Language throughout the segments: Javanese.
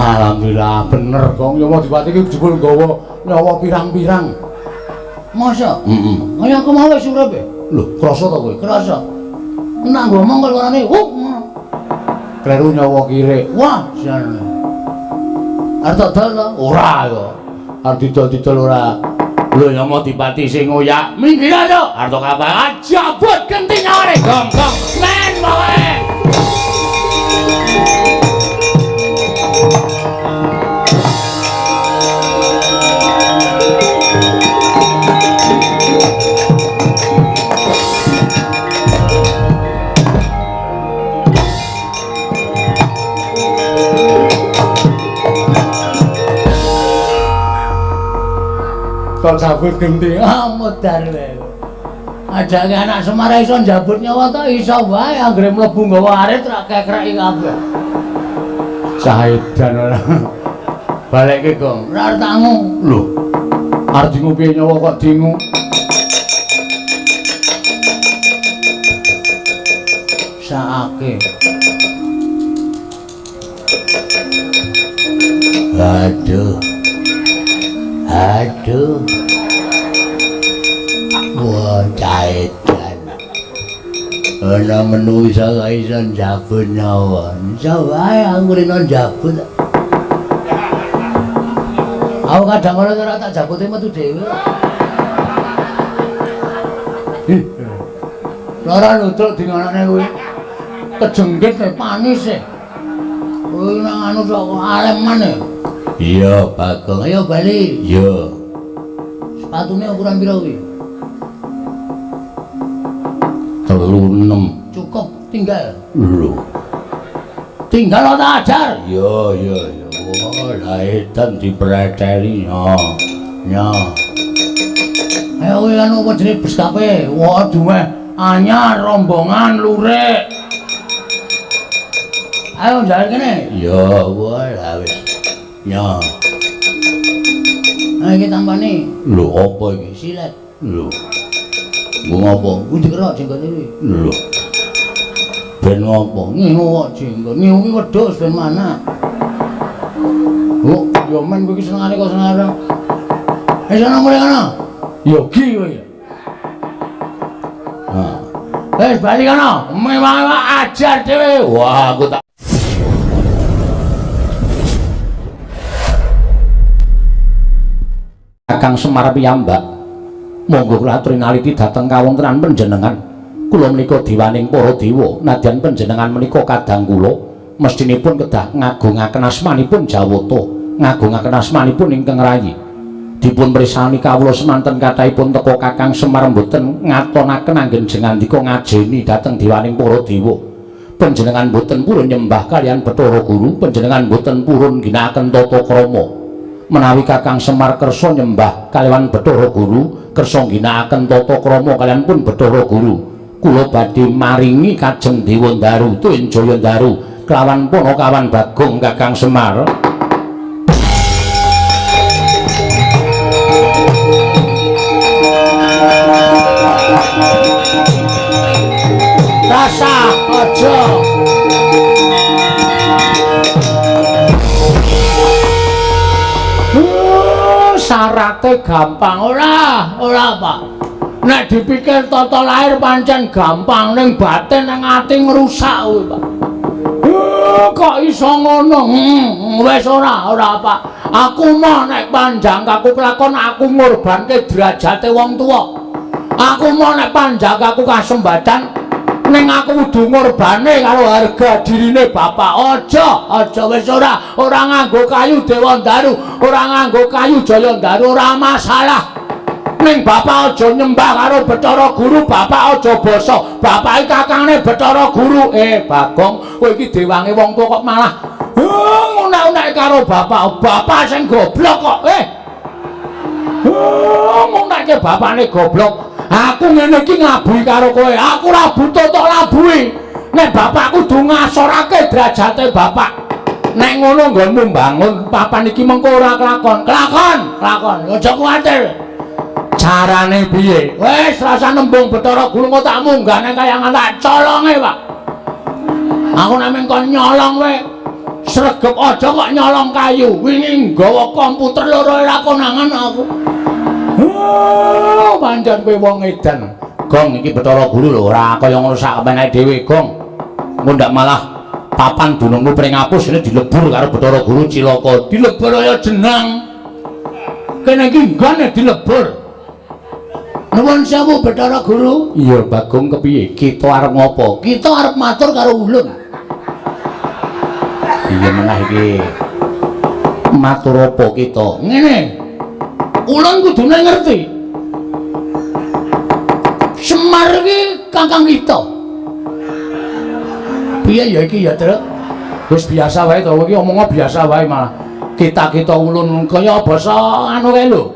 Alhamdulillah bener Gong, Yamadipati iki jebul nggawa nyawa pirang-pirang. Masa? Heeh. Kaya aku mau wis urip e. Lho, krasa to kowe? Krasa. Nek ngomong kaya ngene, huh. Kleru nyawa kirik. Wah, jan. Arep tak dol to? Ora ya. Arep didol-didol ora. Lho Yamadipati sing ngoyak, minggir aja. Arep kapal jabut genti nyawane, Gong, Gong. Men pokoke. Kok cabut genti? Ah, modar wae. Ajake anak Semar iso njabut nyawa to iso wae anggere mlebu nggawa arit ra kekreki kabeh. Saedan ora. Balekke, Gong. Ora arep tangu. Lho. Arep dingu piye nyawa kok dingu? Saake. Aduh. Aduh. Wah, caedan. Ana menungsa kok iso njabut nyawa. Iso wae aku rene njabut. Aku kadang kala ora tak jabute metu dhewe. Ih. Lara nutruk dingonane kuwi. Kejenggit e panis e. Kuwi nang anu tok aleman e. Iya, Bagong. Ayo bali. Iya. Sepatune ukuran pira kuwi? 36. Cukup, tinggal. Lho. Tinggal ora ajar. Iya, iya, iya. Wah, lah edan dipreteli. Ya. Ya. Ayo kuwi anu apa jenenge beskape? Wah, dumeh anyar rombongan lurik. Ayo njaluk kene. Iya, wah lah wis. Ya. Nah iki tampane. Lho, apa iki? Silet. Lho. Nggo ngopo? Kuwi dikerok jenggote kuwi. Lho. Ben ngopo? Ngingu kok jenggot. Ngingu ki wedhus ben mana. Oh, ya men kowe iki senengane kok senengane. Wis ana mulih kono. Ya gi kowe. Ha. Wis bali kono. Mewah ajar dhewe. Wah, aku tak Kakang Semar piyambak. Monggo kula aturi naliti dhateng kawontenan panjenengan. Kula menika diwaning para dewa, nadyan panjenengan menika kadang kula mestinipun kedah ngagungaken asmanipun Jawata, ngagungaken asmanipun ingkang rayi. Dipun pirsani kawula semanten kathahipun teka Kakang Semar mboten ngatonaken anggen jengandika ngajeni dhateng diwaning para dewa. Panjenengan mboten purun nyembah kaliyan Bathara Guru, panjenengan mboten purun ginakaken tata krama. Menawi Kakang Semar kersa nyembah kaliyan Bathara Guru, kersa ngginakaken tata krama kaliyan pun Bathara Guru, kula badhe maringi kajeng Dewa Ndaru Tuwin Jaya Ndaru kelawan Panakawan Bagong Kakang Semar. Rasa aja. Syarate gampang ora, ora Pak. Nek dipikir tata lahir pancen gampang, ning batin nang ati ngrusak kuwi, Pak. Kok iso ngono? Wis ora, ora Pak. Aku mau nek panjang aku kelakon aku ngorbanke derajate wong tuwa. Aku mau nek panjang aku kasembadan ning aku kudu ngorbane karo harga dirine bapak. Aja, aja wis ora, ora nganggo kayu Dewa Ndaru, ora nganggo kayu Jaya Ndaru, ora masalah. Ning bapak aja nyembah karo Bathara Guru, bapak aja basa. Bapak iki kakangne Bathara Guru. Bagong, kowe iki dewange wong tuwa kok malah ngunek-unek karo bapak. Bapak sing goblok kok. Ngunekke bapakne goblok. Aku ngene iki nglabuhi karo kowe. Aku ora butuh tok labuhi. Nek bapak kudu ngasorake derajate bapak. Nek ngono nggonmu mbangun papan iki mengko ora kelakon. Kelakon, kelakon. Aja kuwatir. Carane piye? Wis rasa nembung Bathara Guru kok tak munggah nang kayangan tak colonge, Pak. Aku nek mung kon nyolong kowe. Sregep aja kok nyolong kayu. Wingi nggawa komputer loro ora konangan aku. Oh, pancen kowe wong edan. Gong iki Bathara Guru lho, ora kaya ngono sak kepenake dhewe, Gong. Engko ndak malah papan dunungmu pring apus ini dilebur karo Bathara Guru cilaka. Dilebur kaya jenang. Kene iki nggone dilebur. Nuwun sewu Bathara Guru. Iya, Bagong kepiye? Kita arep ngopo? Kita arep matur karo ulun. Iya menah iki. Matur apa kita? Ngene. Ulun kudune ngerti. Semar iki kakang kita. Piye ya iki ya, Truk? Wis biasa wae to, iki omongnya biasa wae malah. Kita-kita ulun kaya basa anu kae lho.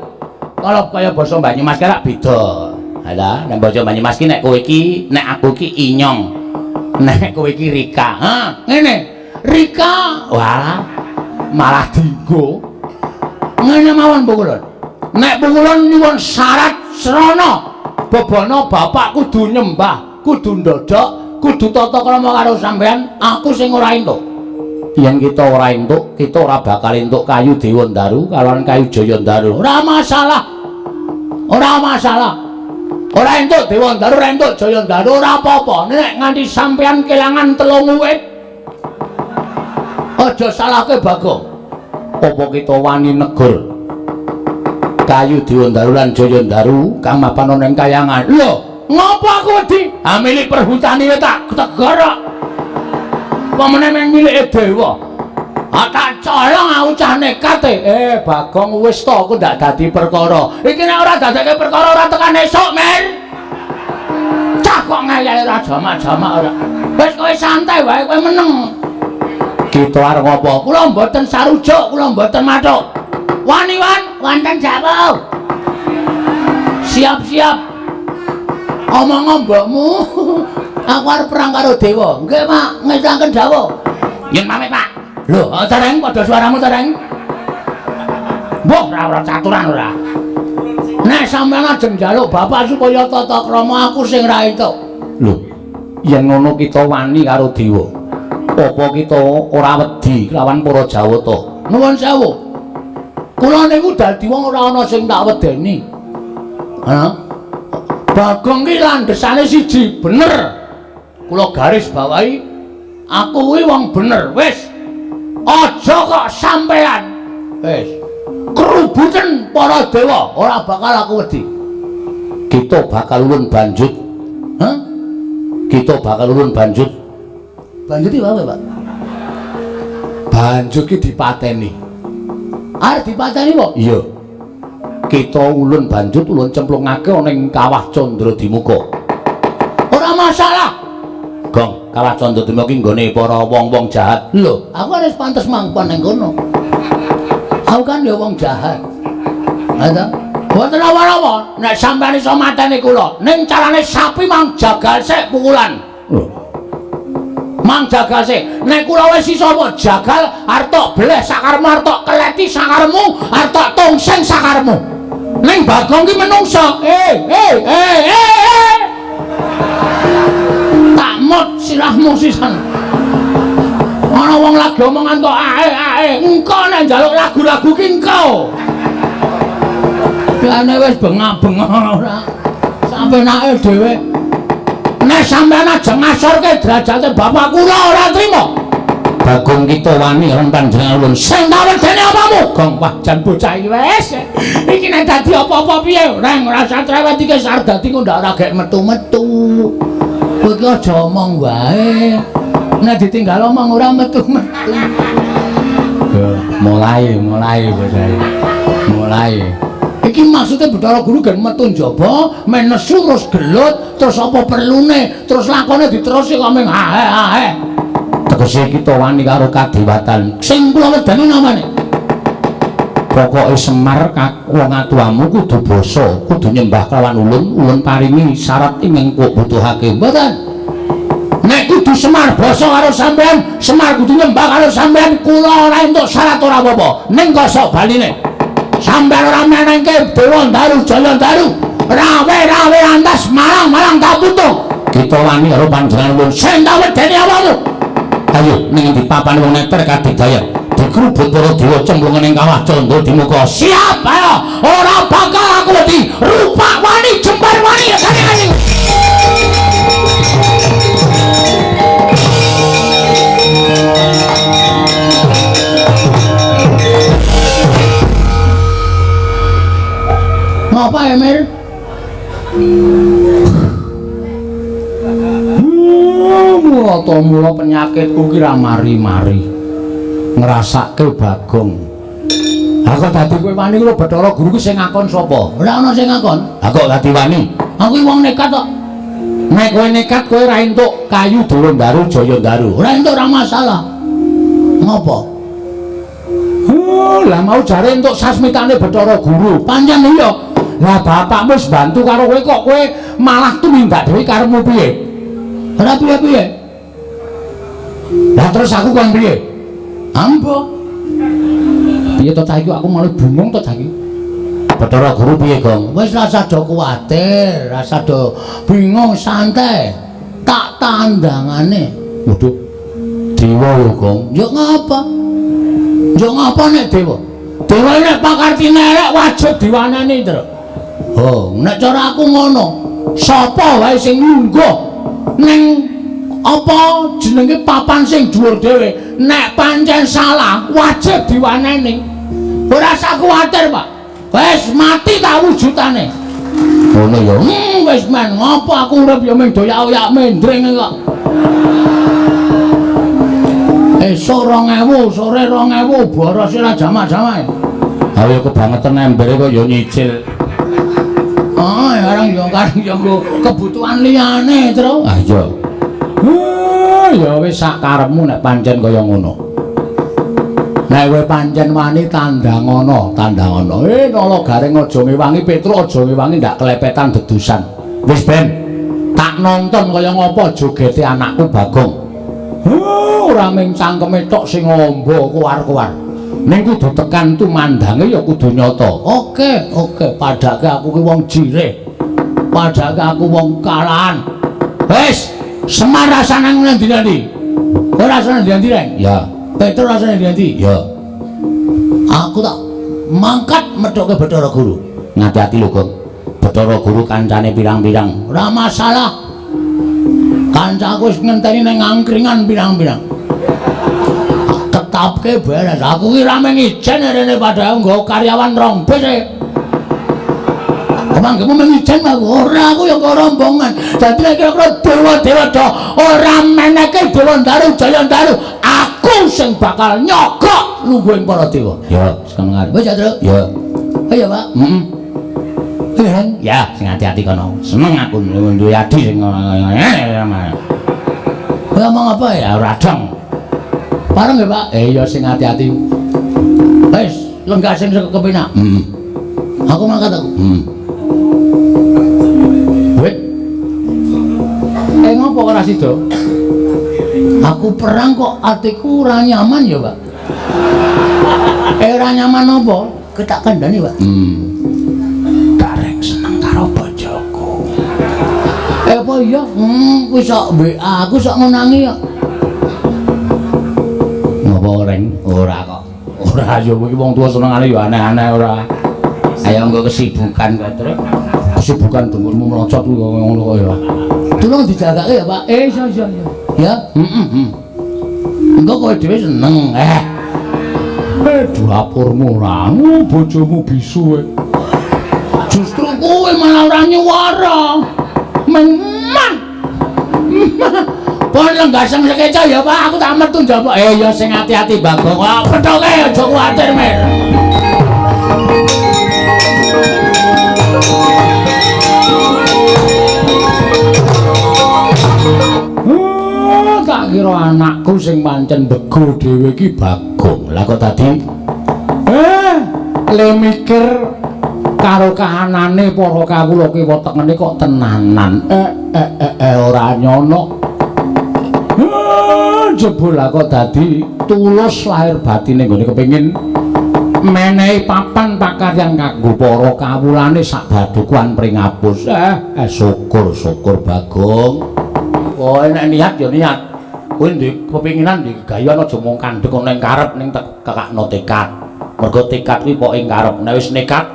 Kalau kaya basa Banyumas ki rak beda. Halah, nek basa Banyumas ki nek kowe iki, nek aku iki inyong. Nek kowe iki Rika. Ha, ngene. Rika, wah, malah dinggo. Ngene mawon pukulun. Nek pukulun nyuwun syarat srana bebana bapak kudu nyembah, kudu ndodok, kudu tata krama karo sampean, aku sing ora entuk. Yen kita ora entuk, kita ora bakal entuk kayu Dewandaru kalawan kayu Jayandaru. Ora masalah. Ora masalah. Ora entuk Dewandaru, ora entuk Jayandaru, ora apa-apa. Nek nganti sampean kelangan telung wit, aja salahke Bagong. Apa kita wani negur kayu Dewandaru lan Jayandaru kang mapan ana ing kayangan? Lho, ngopo aku wedi? Ah milik perhutani tak tegar kok. Apa meneh meng milike dewa? Ah tak colong aku cah nekat e. Eh Bagong wis to aku ndak dadi perkara. Iki nek ora dadekke perkara ora tekan esuk, Mer. Cah kok ngeyel ora jamak-jamak ora. Wis kowe santai wae, kowe meneng. Kita arep ngopo? Kula mboten sarujuk, kula mboten mathuk. Wani wan, wonten jawab. Siap-siap. Omong mbokmu. Aku arep perang karo dewa. Nggih, Pak, ngesaken dawuh. Yen pamit, Pak. Lho, tereng padha suaramu tereng. Mbok ora ora caturan ora. Nek sampeyan ajeng njaluk bapak supaya tata krama aku sing ra entuk. Lho, yen ngono kita wani karo dewa. Apa kita ora wedi kelawan para Jawata? Nuwun sewu. Kula niku dadi wong ora ana sing tak wedeni. Ha? Bagong ki landhesane siji, bener. Kula garis bawahi aku kuwi wong bener. Wis. Aja kok sampean. Wis. Kerubuten para dewa, ora bakal aku wedi. Kita bakal ulun banjut. Hah? Kita bakal ulun banjut. Banjut iki apa, Pak? Banjut ki dipateni. Arep dipateni kok? Iya. Kita ulun banjut ulun cemplungake ana ing kawah Candradimuka. Ora masalah. Gong, kawah Candradimuka ki nggone para wong-wong jahat. Lho, aku wis pantes mangkon ning kono. Aku kan ya wong jahat. Ha ta? Mboten apa-apa, nek sampeyan iso mateni kula, ning carane sapi mang jagal sik pukulan. Lho. Mang jagal sik. Nek kula wis iso apa jagal arep tok bleh sakarepmu, arep tok keleti sakarepmu, arep tok tungsing sakarepmu. Ning Bagong ki menungso. Eh, eh, eh, eh, eh. Tak mot sirahmu sisan. Ana wong lagi omongan kok ae ae. Engko nek njaluk lagu-lagu ki engko. Jane wis bengak-bengok ora. Sampenake dhewe. Nek sampean aja ngasorke derajate bapak kula ora trima. Bagong kita wani lan panjenengan ulun. Sing tak wedeni apamu? Gong wah jan bocah iki wis. Iki nek dadi apa-apa piye? Reng ora usah cerewet iki wis arep dadi kok ndak ora gek metu-metu. Kowe iki aja omong wae. Nek ditinggal omong ora metu-metu. Mulai, mulai bocah iki. Mulai. Iki maksudnya Bathara Guru gen metu njaba, men nesu terus gelut, terus apa perlune, terus lakone diterusi kok ming hae hae. Tegese kita wani karo kadewatan. Sing kula wedeni namane. Pokoke Semar wong atuwamu kudu basa, kudu nyembah kelawan ulun, ulun paringi syarat ingkang kok butuhake. Mboten. Nek kudu Semar basa karo sampean, Semar kudu nyembah karo sampean, kula ora entuk syarat ora apa-apa. Ning kosok baline. Sampean ora menengke Dewa Ndaru Jaya Ndaru. Rawe-rawe antas malang-malang tak putung. Kita wani karo panjenengan ulun. Sing tak wedeni awakmu. Ayo ning endi papane wong neter kadidayan. Dikrubut para dewa cemplung ning kawah candra dimuka. Siap, ayo. Ora bakal aku wedi. Rupak wani, jembar wani, kane-kane. Ngapa Emir? Mula penyakitku ki ra mari-mari. Ngrasake Bagong. Lah kok dadi kowe wani lho Bathara Guru ki sing ngakon sapa? Ora ana sing ngakon. Lah kok dadi wani? Aku ki wong nekat kok. Nek kowe nekat kowe ora entuk kayu Dulundaru Jayandaru. Ora entuk ora masalah. Ngopo? Lah mau jare entuk sasmitane Bathara Guru. Pancen iya. Lah bapakmu wis bantu karo kowe kok kowe malah tumindak dhewe karepmu piye? Ora piye-piye. Lah terus aku kon piye? Ambo. Piye to cah iki aku malah bingung to cah iki. Bathara Guru piye, Gong? Wis rasa do kuwatir, rasa do bingung, santai. Tak tandangane. Waduh. Dewa ya, Gong. Yo ngapa? Yo ngapa nek dewa? Dewa nek pakartine elek wajib diwaneni, Tru. Oh, nek cara aku ngono. Sapa wae sing lungguh ning apa jenenge papan sing dhuwur dhewe, nek pancen salah wajib diwaneni. Ora usah kuwatir, Pak. Wis mati ta wujudane. Ngono ya. Wis men, ngopo aku urip ya mung doyak-oyak mendring kok. Esuk 2000, sore 2000, boros ora jamak-jamak. Ayo kebangetan embere kok ya nyicil. Oh, karang ya nggo kebutuhan liyane, Tru. Ah iya. Ya wis sak karepmu nek pancen kaya ngono. Nek kowe pancen wani tandangana, tandangana. Nala Gareng aja ngewangi Petruk, aja ngewangi ndak kelepetan dedusan. Wis ben, tak nonton kaya ngapa jogete anakku Bagong. Ora mung cangkeme tok sing amba kuwar-kuwar. Ning kudu tekan tumandange ya kudu nyata. Oke, oke, padake aku ki wong jirih. Padake aku wong kalahan. Wis, Semar rasane nang ndi-ndi? Ora rasane ndi-ndi, Reng? Ya. Petruk rasane ndi-ndi? Ya. Aku tak mangkat methuke Bathara Guru. Ngati-ati lho, Gong. Bathara Guru kancane pirang-pirang. Ora masalah. Kancaku wis ngenteni nang angkringan pirang-pirang. Tetapke beres. Aku ki ra mung ijen rene padahal nggo karyawan rong bis. Mangkemu mung ijen aku. Ora, aku ya kok rombongan. Dadi nek kira-kira dewa-dewa do ora meneke Dewandaru Jayandaru, aku sing bakal nyogok lungguhing para dewa. Ya, seneng. Wis ya, Truk. Ya. Ayo, Pak. Heeh. Iya. Ya, sing ati-ati kono. Seneng aku duwe adi sing kowe ngomong apa ya? Ora dong. Bareng ya, Pak? Ya sing ati-ati. Wis, lenggah sing kepenak. Heeh. Aku mangkat aku. Heeh. Wit. Ngopo ora sida? Aku perang kok atiku ora nyaman ya, Pak. Ora nyaman apa? Ketak kandhane, Pak. Gareng seneng karo bojoku. Apa iya? Kuwi sok WA aku sok ngenangi kok. Ngopo, Reng? Ora kok. Ora ya kowe iki wong tuwa senengane ya aneh-aneh ora. Ayo nggo kesibukan kok, Truk. Kesibukan dengkulmu melocot kuwi ngono kok ya. Tulung dijagake ya, Pak. Iya iya iya. Ya? Heeh. Engko kowe dhewe seneng. Dapurmu ora, bojomu bisu kowe. Justru kowe malah ora nyuwara. Memang. Pon lenggah sing sekeca ya, Pak. Aku tak metu njaba. Ya sing ati-ati Bagong. Kok pethoke aja kuwatir, Mir. Tak kira anakku sing pancen bego dhewe iki Bagong. Lah kok tadi le mikir karo kahanane para kawula kiwa tengene kok tenanan. Ora nyono. Jebul lah kok dadi tulus lahir batine nggone kepengin menehi papan pakaryan kanggo para kawulane sak badukuan pringapus. Syukur syukur Bagong. Kowe nek niat ya niat. Kowe ndek kepinginan ndek gayuhan aja mung kandhek ana ing karep ning tekakno tekad. Mergo tekad kuwi pok ing karep. Nek wis nekat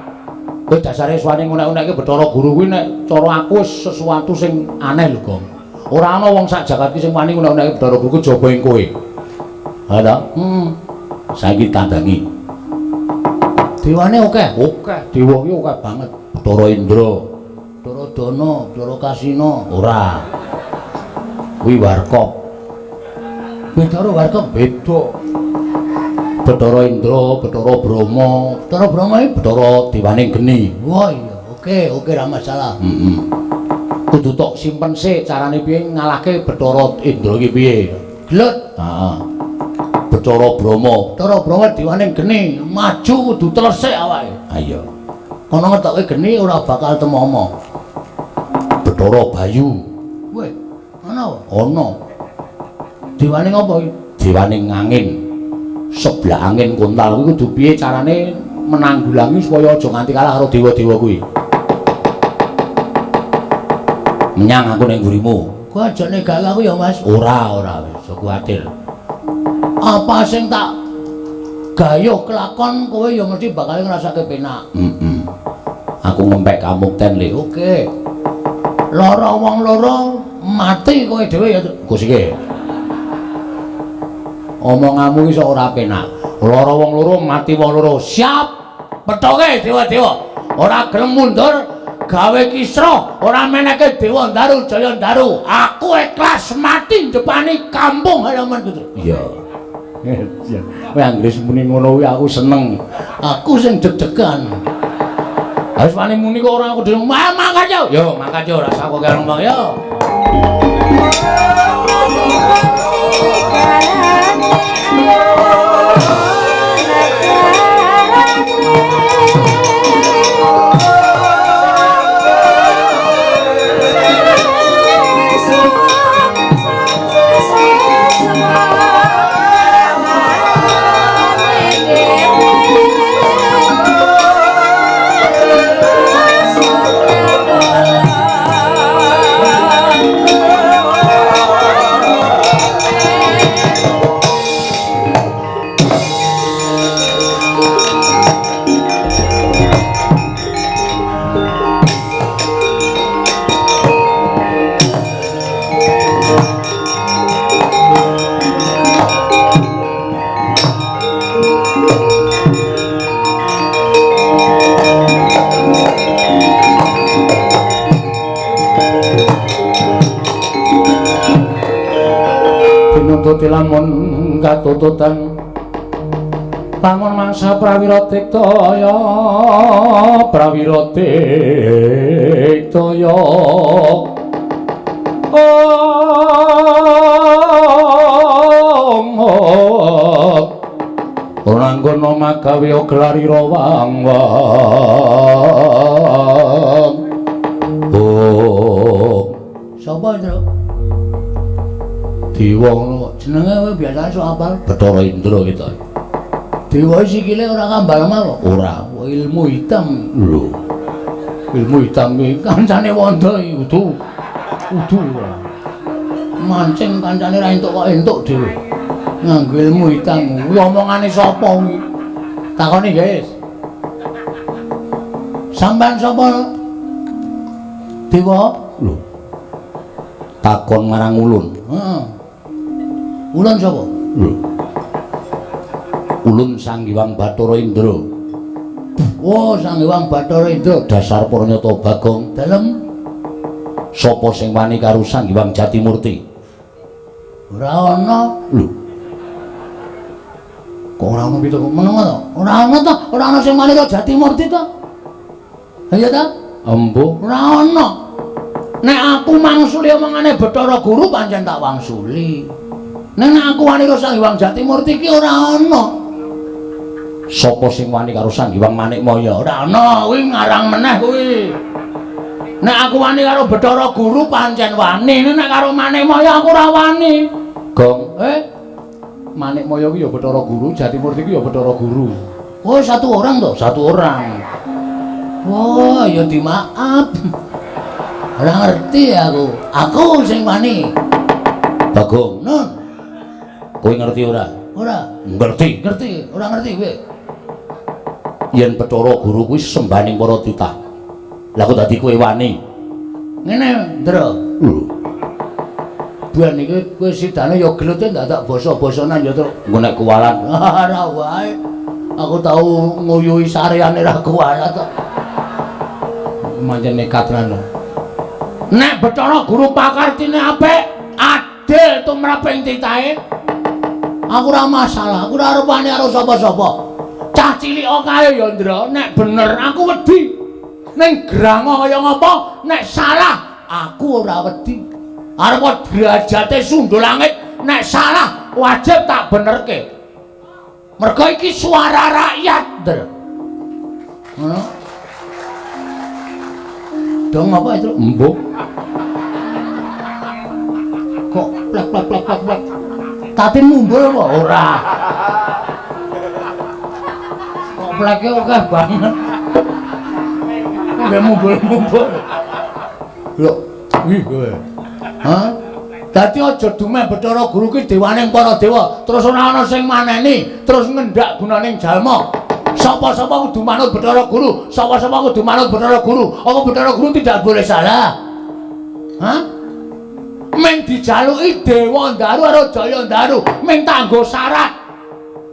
kowe dasare suwane ngunek-unekke Bathara Guru kuwi nek cara aku wis sesuatu sing aneh lho, Gong. Ora ana wong sak jagat iki sing wani ngunek-unekke Bathara Guru kejaba ing kowe. Ha ta? Saiki tandangi. Dewane akeh, akeh. Dewa ki akeh banget. Bathara Indra, Bathara Dana, Bathara Kasina. Ora. Kuwi Warkop. Bathara Warkop beda. Bathara Indra, Bathara Brahma. Bathara Brahma iki Bathara dewane geni. Wah iya, oke, oke ra masalah. Heeh. Kudu tok simpen sik carane piye ngalahke Bathara Indra iki piye. Gelut. Heeh. Bathara Brahma, Bathara Brahma dewane geni, maju kudu telesik awake. Ha iya. Kono ngetoke geni ora bakal temomo. Bathara Bayu. Weh, ana apa? Ana. Dewane ngopo iki? Dewane angin. Sebelah angin kontal kuwi kudu piye carane menanggulangi supaya aja nganti kalah karo dewa-dewa kuwi. Menyang aku ning mburimu. Kowe aja negak aku ya, Mas. Ora, ora wis, aja kuwatir. Apa sing tak gayuh kelakon kowe ya mesti bakal ngrasake penak. Heeh. Aku ngempek kamukten le. Oke. Lara wong loro mati kowe dhewe ya. Kusike. Omonganmu iki sok ora penak. Lara wong loro mati wong loro. Siap. Pethoke dewa-dewa. Ora gelem mundur gawe kisruh, ora meneke Dewa Ndaru Jaya Ndaru. Aku ikhlas mati ndepani kampung halaman putra. Iya. Kowe anggere muni ngono kuwi aku seneng. Aku sing deg-degan. Wis wani muni kok ora aku dhewe. Mangkat yo. Yo mangkat yo rasa kok karo ngomong yo. Pinututi lamun katututan lamun mangsa prawira tiktaya prawira tiktaya ong ora magawe gelarira wang wang. Oh sapa Indra? Dewa ngono jenenge kowe biasane sok apal. Bathara Indra kita. Dewa sikile ora kambal mau. Ora, ilmu hitam. Lho. Ilmu hitam iki kancane wondo iki udu. Udu ora. Mancing kancane ra entuk kok entuk dhewe. Nganggo ilmu hitam. Kuwi omongane sapa kuwi? Takoni, guys. Sampeyan sapa? Dewa. Lho. Takon marang ulun. Heeh. Ulun sapa? Lho. Ulun Sang Hyang Bathara Indra. Oh, Sang Hyang Bathara Indra. Dasar pranyata Bagong. Dalem sapa sing wani karo Sang Hyang Jatimurti? Ora ana. Lho. Kok ora ana pitu meneng to? Ora ana to, ora ana sing wani karo Jatimurti to. Ha iya ta? Embuh, ora ana. Nek aku mangsuli omongane Bathara Guru pancen tak wangsuli. Nek aku wani karo Sang Hyang Jatimurti ki ora ana. Sapa sing wani karo Sang Hyang Manikmaya? Ora ana, kuwi ngarang meneh kuwi. Nek aku wani karo Bathara Guru pancen wani, nek karo Manikmaya aku ora wani. Gong, Manikmaya kuwi ya Bathara Guru, Jatimurti kuwi ya Bathara Guru. Oh, satu orang to? Satu orang. Wah, ya dimaaf. Ora ngerti aku. Aku sing wani. Bagong, Nun. Kowe ngerti ora? Ora. Ngerti. Ngerti, ora ngerti kowe. Yen Bathara Guru kuwi sembahaning para titah. Lah kok dadi kowe wani? Ngene, Ndra. Lho. Ben iki kowe sidane ya gelute ndak basa-basanan ya, Truk. Engko nek kuwalan ora wae. Aku tau nguyuhi sareane ra kuwalat kok. Pancen nekat lan. Nek Bathara Guru pakartine apik, adil tumrap ing titahe. Aku ora masalah, aku ora arep wani karo sapa-sapa. Cah cilik kae ya, Ndra, nek bener aku wedi. Ning grango kaya ngapa, nek salah aku ora wedi. Arep derajate sundul langit, nek salah wajib tak benerke. Mergo iki suara rakyat, Ndra. Ngono. Dong apa itu? Embuh. Kok plek plek plek plek plek. Tatin mumbul apa ora? Kok pleke akeh banget. Nggih mumbul-mumbul. Lho, wih kowe. Hah? Dadi aja dumeh Bathara Guru ki dewaning para dewa, terus ora ana sing maneni, terus ngendak gunaning jalma. Sapa-sapa kudu manut Bathara Guru, sapa-sapa kudu manut Bathara Guru. Apa Bathara Guru tidak boleh salah? Hah? Ming dijaluki Dewa Ndaru karo Jaya Ndaru, ming tanggo syarat.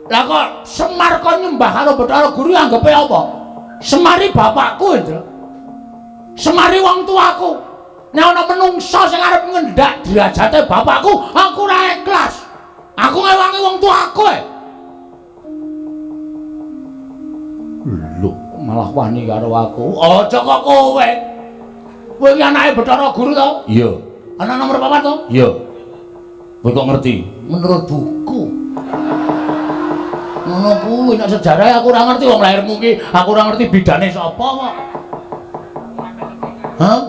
Lah kok Semar kon nyembah karo Bathara Guru anggepe apa? Semari bapakku, Indra. Semari wong tuaku. Nek ana menungsa sing arep ngendak derajate bapakku, aku ora ikhlas. Aku ngewangi wong tuaku. Lho, malah wani karo aku. Aja kok kowe. Kowe iki anake Bathara Guru to? Iya. Anak nomor 4 to? Iya. Kowe kok ngerti? Menurut buku. Ngono kuwi nek sejarah aku ora ngerti wong lahirmu ki, aku ora ngerti bidane sapa kok. Hah?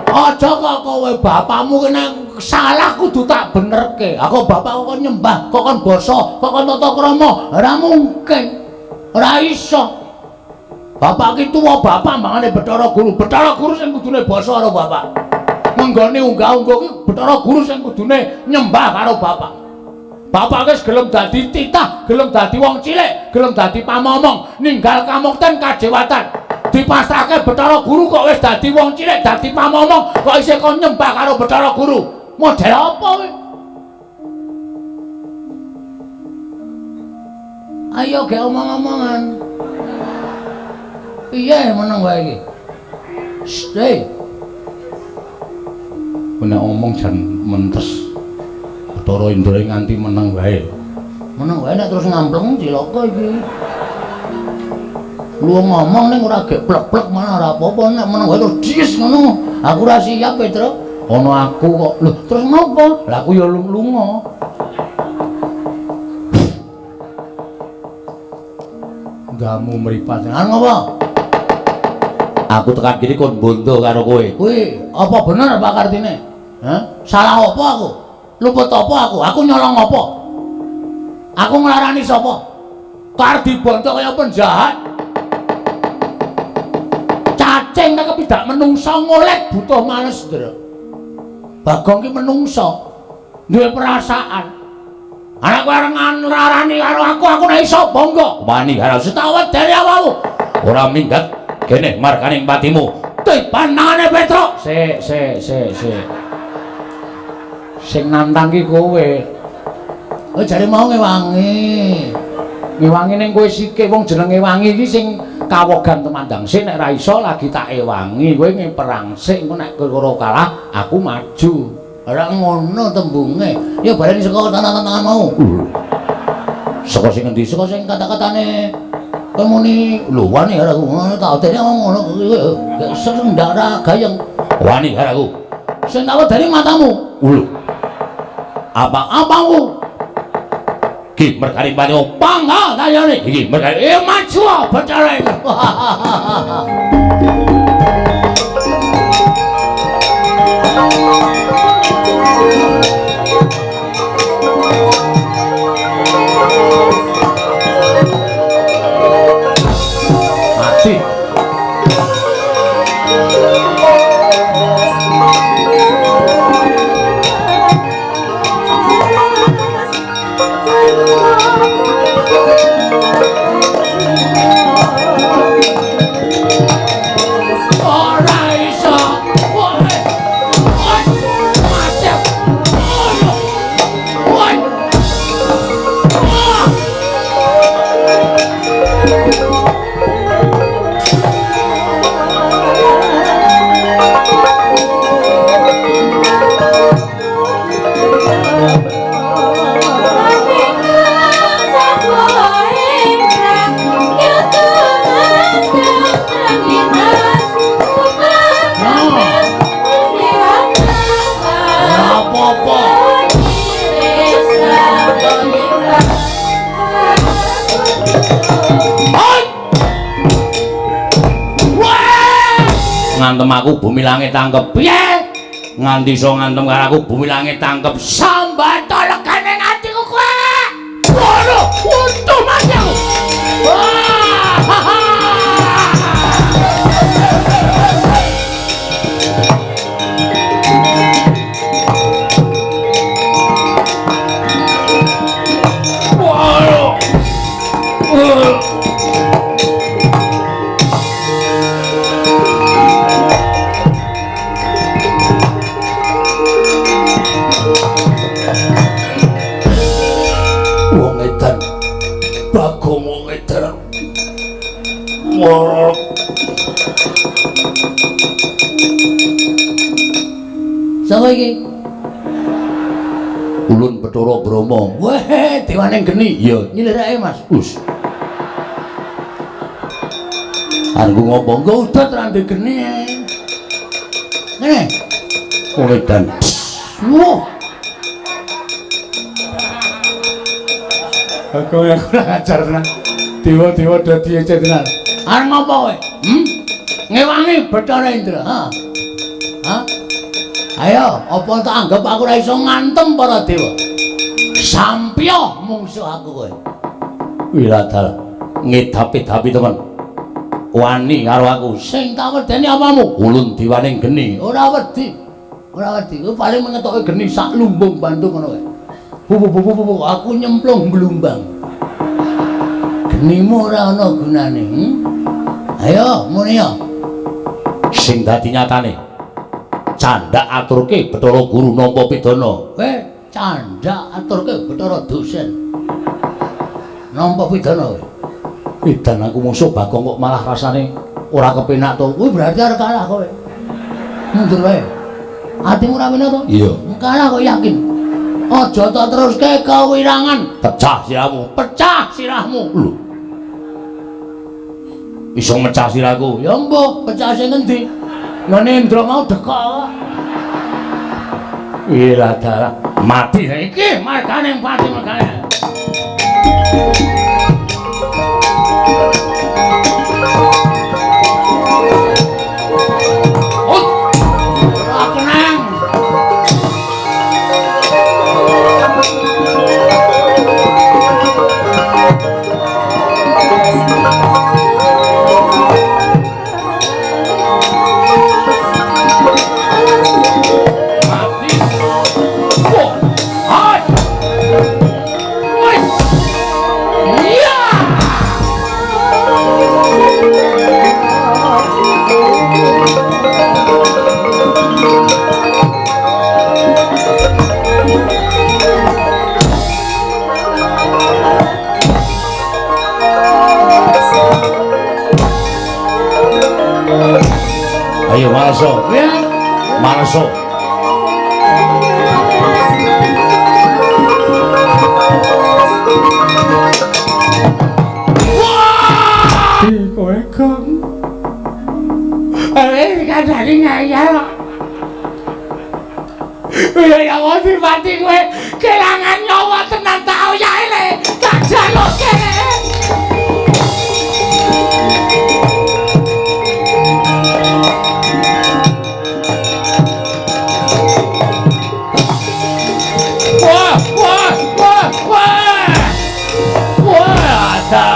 Aja kok kowe bapakmu ki nek salah kudu tak benerke. Aku bapakku kok nyembah, kok kon basa, kok kon tata krama, ora mungkin. Ora iso. Bapak ki tuwa bapak mangane Bathara Guru. Bathara Guru sing kudune basa karo bapak. Nggone unggah-ungguh ki Bathara Guru sing kudune nyembah karo bapak. Bapak wis gelem dadi titah, gelem dadi wong cilik, gelem dadi pamomong, ninggal kamukten kajewatan. Dipasrahke Bathara Guru kok wis dadi wong cilik, dadi pamomong, kok isih kon nyembah karo Bathara Guru. Model apa kowe? Ayo gek omong-omongan. Piye meneng wae iki? Shh, nek omong jan mentes. Bathara Indra nganti meneng wae. Meneng wae nek terus ngampleng cilaka iki. Lu ngomong ning ora gek plek-plek malah ora apa-apa, nek meneng wae terus dies ngono. Aku ora siap, Petro. Ana aku kok. Lho, terus ngopo? Lah aku ya lunga. Ndamu mripat. Lan ngopo? Aku tekan kene kon bondo karo kowe. Kuwi apa bener Pak Kartine? Hah? Salah apa aku? Luput apa aku? Aku nyolong apa? Aku nglarani sapa? Kar dibondo kaya penjahat. Cacing nek kepidak menungsa ngolek butuh males, Ndra. Bagong ki menungsa, duwe perasaan. Anak kowe arep nglarani karo aku, aku nek iso bangga. Wani karo setawet dari awakmu. Ora minggat kene markaning patimu. Tiban tangane Petruk. Sik, sik, sik, sik. Sing nantang ki kowe. Oh jare mau ngewangi. Ngewangi ning kowe sike wong jeneng ngewangi iki sing kawogan temandang sik nek ra iso lagi tak ewangi. Kowe ngeperang sik engko nek kowe kalah aku maju. Ora ngono tembunge. Ya bareng saka tantangan mau. Saka sing endi? Saka sing kata-katane kowe muni lho wani karo aku. Ngono tak odene ngono kuwi. Gak sing ndak ora gayeng. Wani karo aku. Sing tak wedeni matamu. Lho. Apa-apamu? Ki merkari banyu pangga tayane. Iki merkari maju Bathara iki. Mati. ngantem aku bumi langit tangkep. Piye? Nganti iso ngantem karo aku bumi langit tangkep. Sambata legane atiku kowe. Waduh, untung mati aku. Wah! Wong edan. Bagong wong edan. Sapa iki? Ulun Bathara Brahma. Weh, dewane geni. Iya, nyilirake Mas. Us. Arep ngopo? Engko udut ra ndek geni. Ngene. Wong edan. Wah. Aku yang kurang ajar tenan. Dewa-dewa dadi ece tenan. Arep ngopo kowe? Hmm? Ngewangi Bathara Indra, ha? Ha? Ayo, apa tak anggap aku ora iso ngantem para dewa? Sampya mungsuh aku kowe. Wiladal ngedapi-dapi temen. Wani karo aku. Sing tak wedeni apamu? Ulun dewane geni. Ora wedi. Ora wedi. Kowe paling mengetoke geni sak lumbung Bandung ngono kowe. Bu bu bu bu aku nyemplung blumbang. Genimu ora ana gunane. Hmm? Ayo, muni ya. Sing dadi nyatane. Candhak aturke Bathara Guru nampa pidana. Kowe candhak aturke Bathara dosen. Nampa pidana kowe. Edan aku musuh Bagong kok malah rasane ora kepenak to. Kuwi berarti arep kalah kowe. Mundur wae. Atimu ora penak to? Iya. Kalah kok yakin. Aja tak teruske kewirangan. Pecah sirahmu. Pecah sirahmu. Lho. Iso mecah sirahku. Ya mbuh, pecah sing endi? Ngene Indra mau dekok kok. Wila dalah mati iki margane pati margane. Ora kenang. Mati. Oh. Hai. Woi. Iya. Ayo maleso. Ya. Maleso. Kowe Kang. Eh, kandhane ngeyel kok. Ya ya mati kowe kelangan nyawa tenan tak oyahe le. Tak jaluke le. Wah, wah, wah, wah. Wah, ada.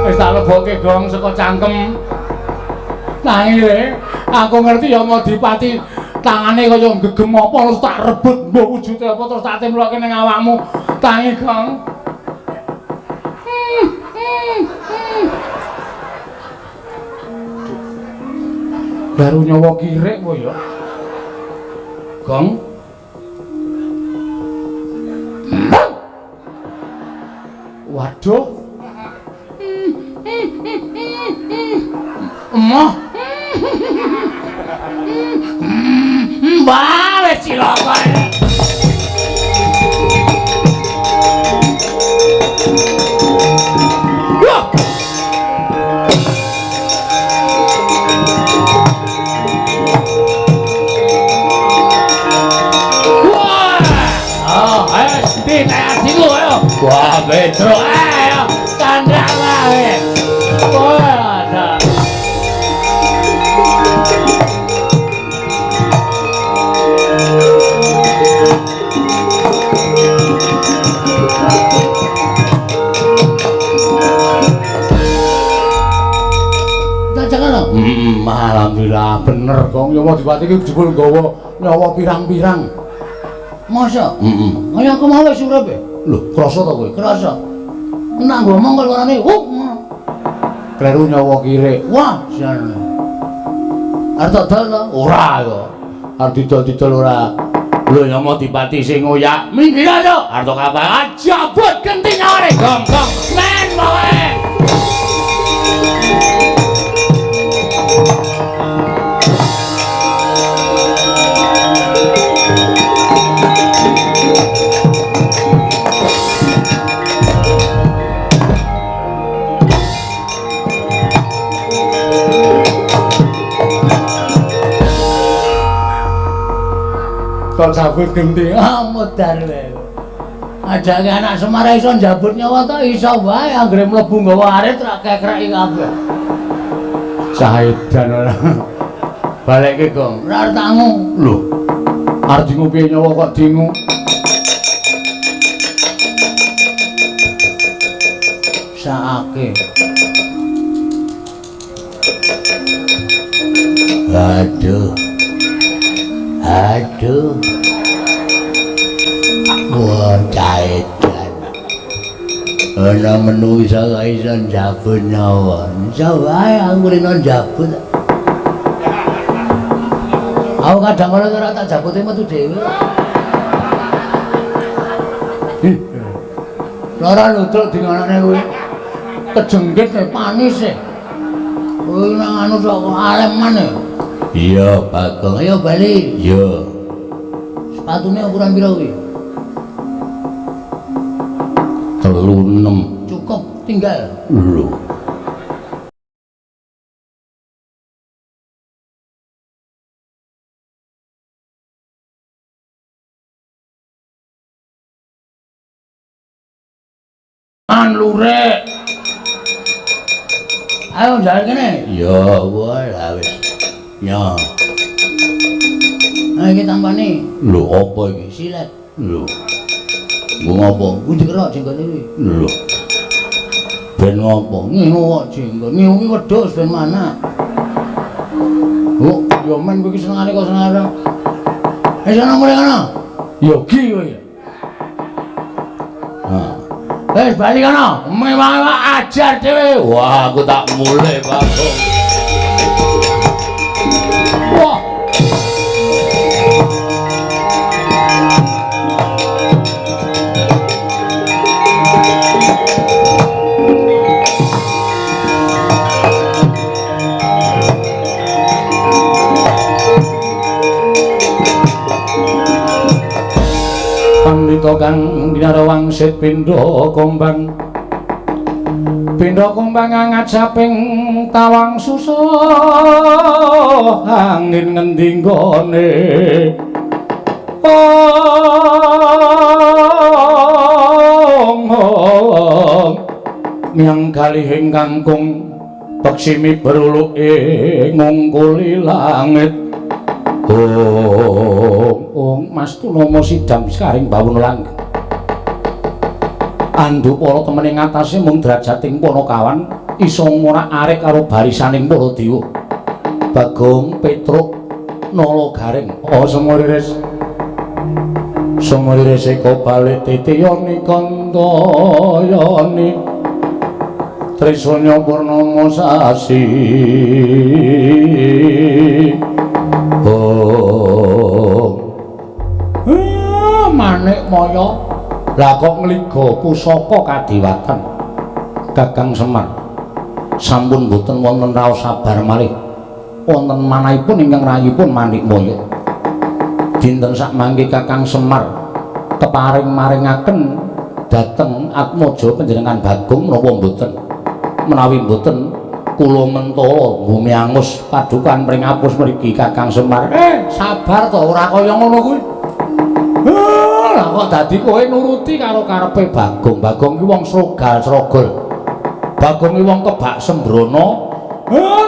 Wis tak lebokke gong saka cangkem. Tangi le, aku ngerti ya Madipati tangane kaya gegem apa terus tak rebut mbok wujude apa terus tak temloke ning awakmu. Tangi gong. Baru nyawa kirik kowe ya. Gong. Waduh. Emoh. Wah, wis cilaka. Wah. Petruk. Ayo kandak wae. Wah, alhamdulillah bener Gong. Yamadipati iki jebul nggawa nyawa pirang-pirang. Masa? Heeh. Kaya aku mau wis urip e. Lho, krasa to kowe? Krasa. Nek ngomong kok warane, "Huh." Kleru nyawa kirik. Wah, jan. Arep dodol to? Ora ya. Arep didol-didol ora. Lho Yamadipati sing ngoyak, minggir to. Arep kapal jabut genti nyawane, Gong, Gong. Men pokoke. Kok cabut genti, ah modar wae. Ajake anak Semar iso njabut nyawa to iso wae anggere mlebu nggawa arit rak kekreki kabeh. Saedan ora. Balekke, Gong. Ora arep tangu. Lho. Arep dingu piye nyawa kok dingu? Saake. Aduh. Aduh. Wah, caedan. Ana menungsa kok iso njabut nyawa. Iso wae aku rene njabut. Aku kadang kala ora tak jabute metu dhewe. Lara ludruk dingonone kuwi. Kejenggit e panis e. Kuwi nang anu tok aleman e. Iya, Bagong. Ayo bali. Iya. Sepatune ukuran pira kuwi? 36. Cukup, tinggal. Lho. An lurek. Ayo jalan kene. Ya, wah wis. Ya. Nah iki tampane. Lho apa iki? Silet. Lho. Nggo ngopo? Kuwi dikerok jenggote kuwi. Lho. Ben ngopo? Ngingu kok jenggot. Ngingu ki wedhus ben mana? Oh, ya men kowe iki senengane kok senengane. Wis ana mulih kono. Ya gi kowe. Ha. Wis bali kono. Mewah-mewah ajar dhewe. Wah, aku tak mulih, Bagong. Wah. Pandita kang dinara wangsit pindha kombang. Pindha kombang ngajaping tawang susah angin ngendi nggone. Ong miyang galihing kangkung peksimi beruluke ngungkuli langit. Ong ong Mas Tunomo sidam sekaring bawuna langgeng. Andupala temene ngatasé mung drajating Panakawan iso ngorak-arik karo barisaning para dewa. Bagong, Petruk, Nala Gareng. Oh sumuriris. Sumuriris eka balik titiyani kantayani. Trisanya purnama sasi. Oh. Manik Maya. Lah kok ngliga pusaka kadiwatan Kakang Semar. Sampun boten wonten raos sabar malih. Wonten manahipun ingkang rayipun Manik Maya. Dinten sakmangke Kakang Semar keparing maringaken dhateng Atmaja panjenengan Bagong menapa mboten? Menawi mboten kula mentala bumi angus padukan pringapus mriki Kakang Semar. Sabar to ora kaya ngono kuwi. Lah kok dadi kowe nuruti karo karepe Bagong. Bagong ki wong srogal-srogol. Bagong ki wong kebak sembrono.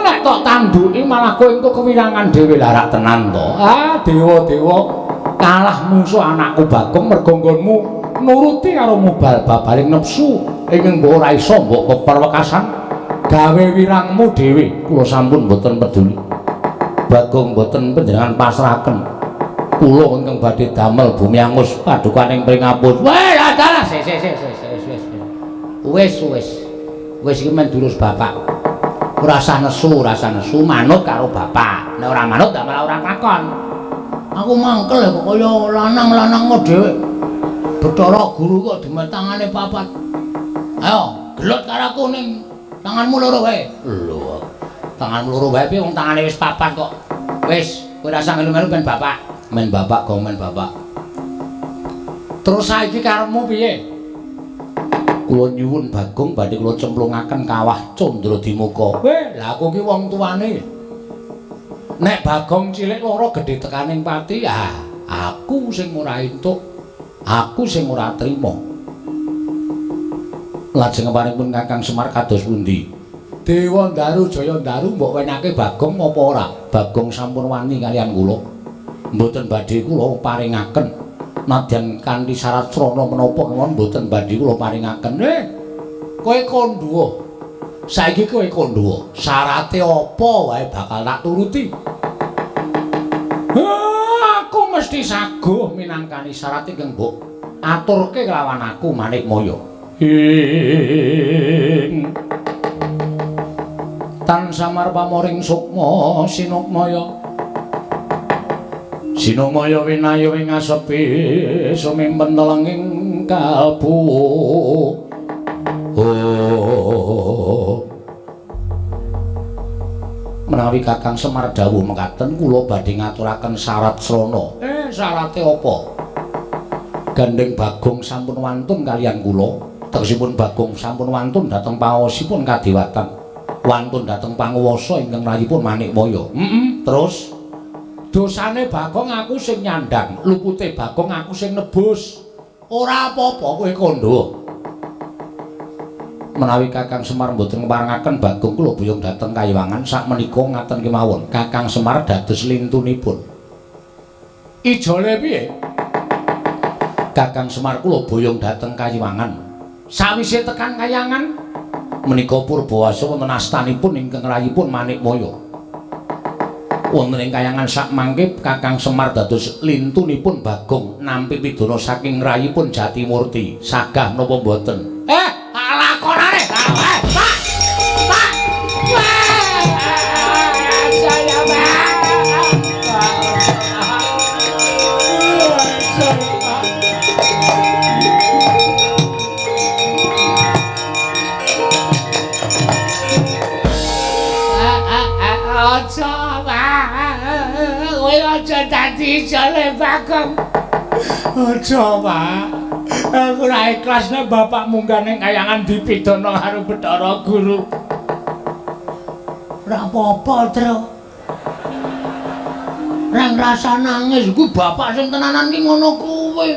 Nek tok tanduki malah kowe engko kewirangan dhewe lah rak tenan to. Ah, dewa-dewa kalah mungsuh anakku Bagong mergo nggonmu nuruti karo mubal babaling nepsu ingkang mbok ora iso mbok peperwekasan gawe wirangmu dhewe. Kula sampun mboten peduli. Bagong mboten panjenengan pasrahaken. Kula ingkang badhe damel bumi angus padukaning pringapus. Weh, dalah sik sik sik sik wis. Wis wis. Wis iki men durus bapak. Ora usah nesu, ora usah nesu, manut karo bapak. Nek ora manut ndak malah ora lakon. Aku mangkel kok kaya lanang-lanangmu dhewe. Bathara guru kok demet tangane papat. Ayo, gelut karo aku ning tanganmu loro wae. Lho. Tanganmu loro wae piye wong tangane wis papat kok. Wis, kowe ora usah ngelu-ngelu ben bapak. Men bapak gong men bapak. Terus saiki karepmu piye? Kula nyuwun Bagong badhe kula cemplungaken kawah Candradimuka. Weh, lah aku ki wong tuane. Nek Bagong cilik loro gedhe tekaning pati, ah, aku sing ora entuk. Aku sing ora trima. Lajeng keparipun Kakang Semar kados pundi? Dewa Ndaru Jaya Ndaru mbok wenake Bagong apa ora? Bagong sampun wani kaliyan kula. Mboten badhe kula paringaken. Nadyan kanthi syarat srana menapa kemawon mboten badhe kula paringaken. Kowe kandha. Saiki kowe kandha. Syarate apa wae bakal tak turuti. Aku mesti saguh minangkani syarat ingkang mbok aturke kelawan aku Manikmaya. Ing tan samar pamoring sukma sinukmaya. Sinukmaya winayu ing asepi sumimpen telenging kalbu. Oh. Menawi Kakang Semar dawuh mekaten kula badhe ngaturaken syarat srana. Syarate apa? Gandeng Bagong sampun wantun kaliyan kula. Tegesipun Bagong sampun wantun dhateng paosipun kadewatan. Wantun dhateng panguwasa ingkang rayipun Manikmaya. Terus dosane Bagong aku sing nyandhang, lupute Bagong aku sing nebus. Ora apa-apa kowe kandha. Menawi Kakang Semar mboten ngparengaken Bagong kula boyong dhateng Kayiwangan sakmenika ngaten kemawon. Kakang Semar dados lintunipun. Ijole piye? Kakang Semar kula boyong dhateng Kayiwangan. Sawise tekan Kayangan menika purbawasa wonten astanipun ingkang rayipun Manikmaya. Wonten ing Kayangan sakmangke Kakang Semar dados lintunipun Bagong nampi pidana saking rayipun Jatimurti. Sagah napa mboten? Lakonane. Pak. Pak. Saya Pak. Aja, Pak. Kowe aja dadi jale Bagong. Aja, Pak. Aku ora ikhlas nek bapak munggah ning kayangan dipidana karo Bathara Guru. Ora apa-apa, Tru. Reng rasa nangis iku bapak sing tenanan ki ngono kuwi.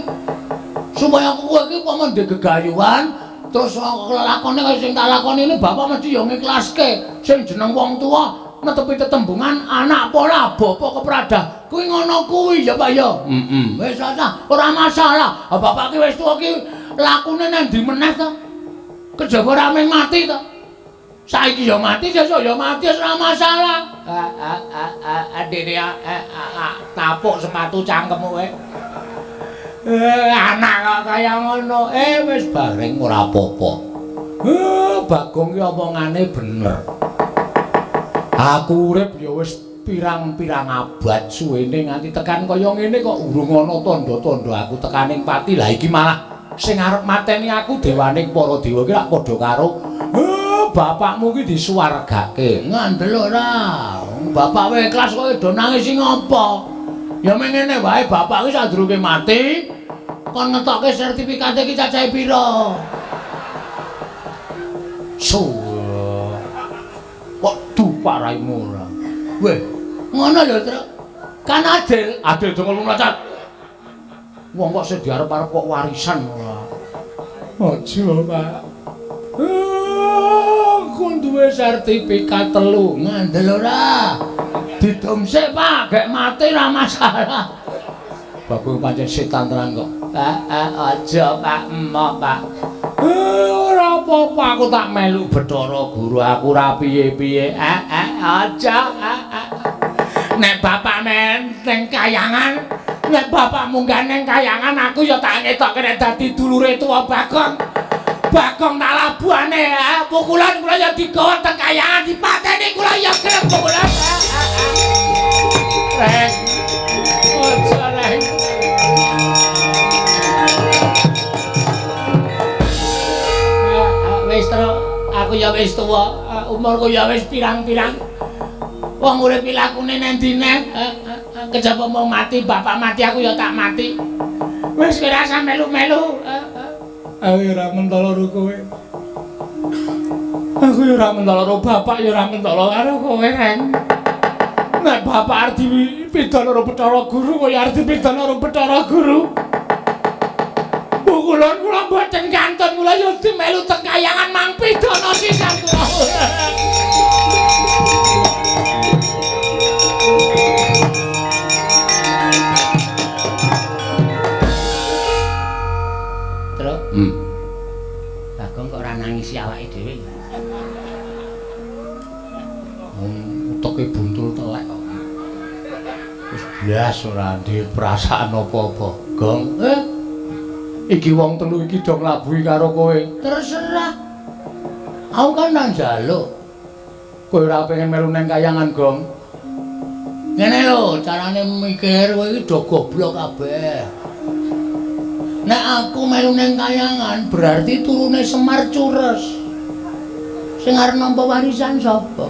Supaya kowe iki umpama ndek gegayuhan terus lelakone kaya sing tak lakoni ini bapak mesti ya ngiklaske. Sing jeneng wong tuwa netepi tetembungan anak pola bapak kepradah kuwi ngono kuwi ya Pak ya. Wis ora masalah. Bapak ki wis tuwa ki lakune nang ndi meneh to? Kejaba ora mung mati to. Saiki ya mati, sesuk ya mati, wis ora masalah. Dene tapuk sepatu cangkemmu kowe. Anak kok kaya ngono. Wis bareng ora apa-apa. Bagong ki omongane bener. Aku urip ya wis pirang-pirang abad suwene nganti tekan kaya ngene kok urung ana tandha-tandha aku tekaning pati. Lah iki malah sing arep mateni aku dewaning para dewa iki lak padha karo bapakmu ki disuwargake. Ngandel ora? Bapak wae ikhlas kok do nangis sing apa? Ya mengene wae bapak ki sadurunge mati kon ngetokke sertifikate ki cacahe pira? Kok dupak raimu ora? Weh, ngono lho, Truk. Kan adil, adil donga mlacat. Wong kok sing diarep-arep kok warisan ora. Aja, Pak. Aku duwe sertifikat 3, ngandel ora? Didum sik, Pak, gek mati ora masalah. Bagong pancen setan tenan kok. Pak, aja, Pak, emoh, Pak. Ora apa-apa, aku tak melu Bathara Guru, aku ora piye-piye. Aja. Nek bapak ning kayangan, nek bapak munggah ning kayangan, aku ya tak ngetokke nek dadi dulure tuwa Bagong. Bagong tak labuhane, pukulan kula ya digawa teng kayangan dipateni kula ya gelem pukulan. Rek. Aja rek. Wis terus aku ya wis tuwa, umurku ya wis pirang-pirang. Wong urip lakune nang ndi neh, kejaba mau mati, bapak mati aku ya tak mati. Wis kowe rasa melu-melu. Aku ya ora mentolo karo kowe. Aku ya ora mentolo karo bapak ya ora mentolo karo kowe, Reng. Nek bapak arep dipidana karo Bathara Guru, kowe arep dipidana karo Bathara Guru. Pukulan kula mboten kantun, kula ya dimelu teng kayangan mang pidana sisan kula. Terus? Bagong kok ora nangisi awake dhewe. Wong uteke buntul telek kok. Wis blas ora duwe perasaan apa-apa. Gong, iki wong telu iki do nglabuhi karo kowe. Terserah. Aku kan nang njaluk. Kowe ora pengen melu nang kayangan, Gong. Ngene lho, carane mikir kowe iki do goblok kabeh. Nek aku melu nang kayangan berarti turune Semar cures. Sing arep nampa warisan sapa?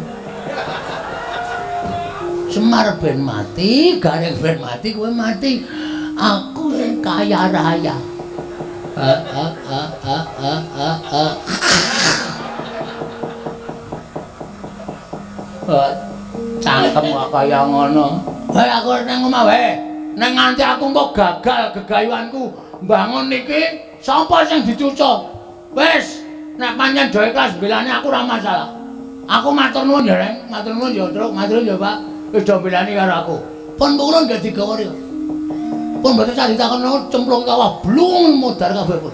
Semar ben mati, Gareng ben mati, kowe mati. Aku sing kaya raya. Cangkem kok kaya ngono. Wae aku nang omah wae. Nek nganti aku engko gagal gegayuanku mbangun iki, sapa sing dicuca? Wis, nek pancen do ikhlas mbelani aku ora masalah. Aku matur nuwun ya, Reng. Matur nuwun ya, Truk. Matur nuwun ya, Pak. Wis do mbelani karo aku. Pun kula nggih digawa riyo. Pun mboten sah ditakon cemplung kawah blung modar kabeh pun.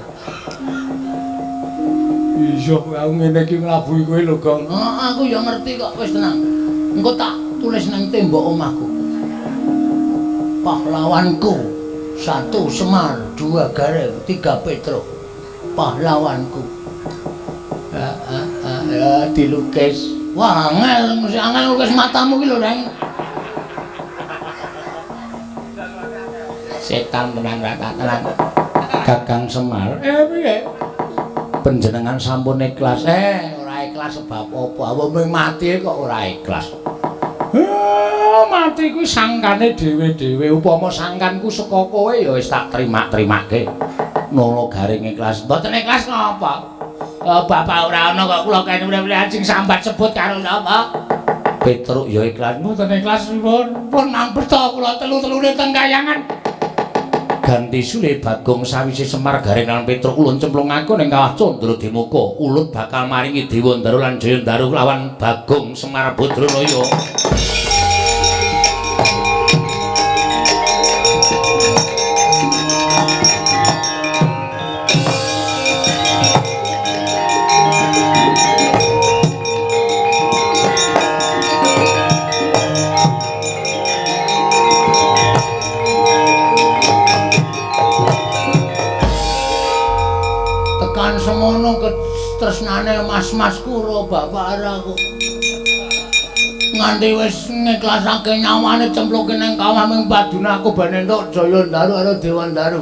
Iya, aku ngene iki nglabuhi kowe lho, Gong. Heeh, aku ya ngerti kok, wis tenang. Engko tak tulis nang tembok omahku. Pahlawanku 1 Semar, 2 Gareng, 3 Petruk. Pahlawanku. Ya dilukis. Wah, angel, mesti angel lukis matamu ki lho, Reng. Setan tenan ra tenan. Kakang Semar. Piye? Panjenengan sampun ikhlas. Ora ikhlas sebab apa? Wong mati kok ora ikhlas. Mati kuwi sangkane dhewe-dhewe. Upama sangkanku saka kowe ya wis tak terima-terimake. Nono Gareng ikhlas. Mboten ikhlas napa? Bapak ora ana kok kula kene mrene sing sambat sebut karo sapa? Petruk ya ikhlas. Mboten ikhlas pun. Pun mampeta kula telu-telune teng kayangan. Ganti sule Bagong sawise Semar Gareng lan Petruk ulun cemplungake ning kawah Candra Dimuka. Ulun bakal maringi Dewa Ndaru lan Jaya Ndaru lawan Bagong Semar Badranaya. Semono ketresnane mas-masku ro bapak aku. Nganti wis ngiklasake nyawane cempluke nang kawah ming padune aku ben entuk Jaya Ndaru karo Dewa Ndaru.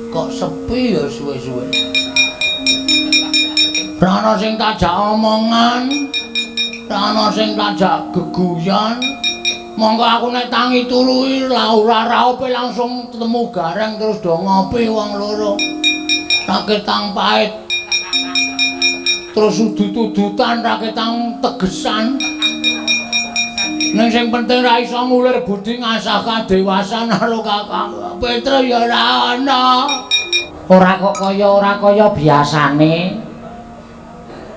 Kok sepi ya suwe-suwe. Ra ana sing tajak omongan, ra ana sing tajak geguyon. Monggo aku nek tangi turu iki ora raope langsung ketemu Gareng terus do ngopi wong loro. Raketang pahit. Terus udut-udutan raketang tegesan. Ning sing penting ra iso ngulir budi ngasah kadewasan karo Kakang Petro ya ora ana. Ora kok kaya ora kaya biasane.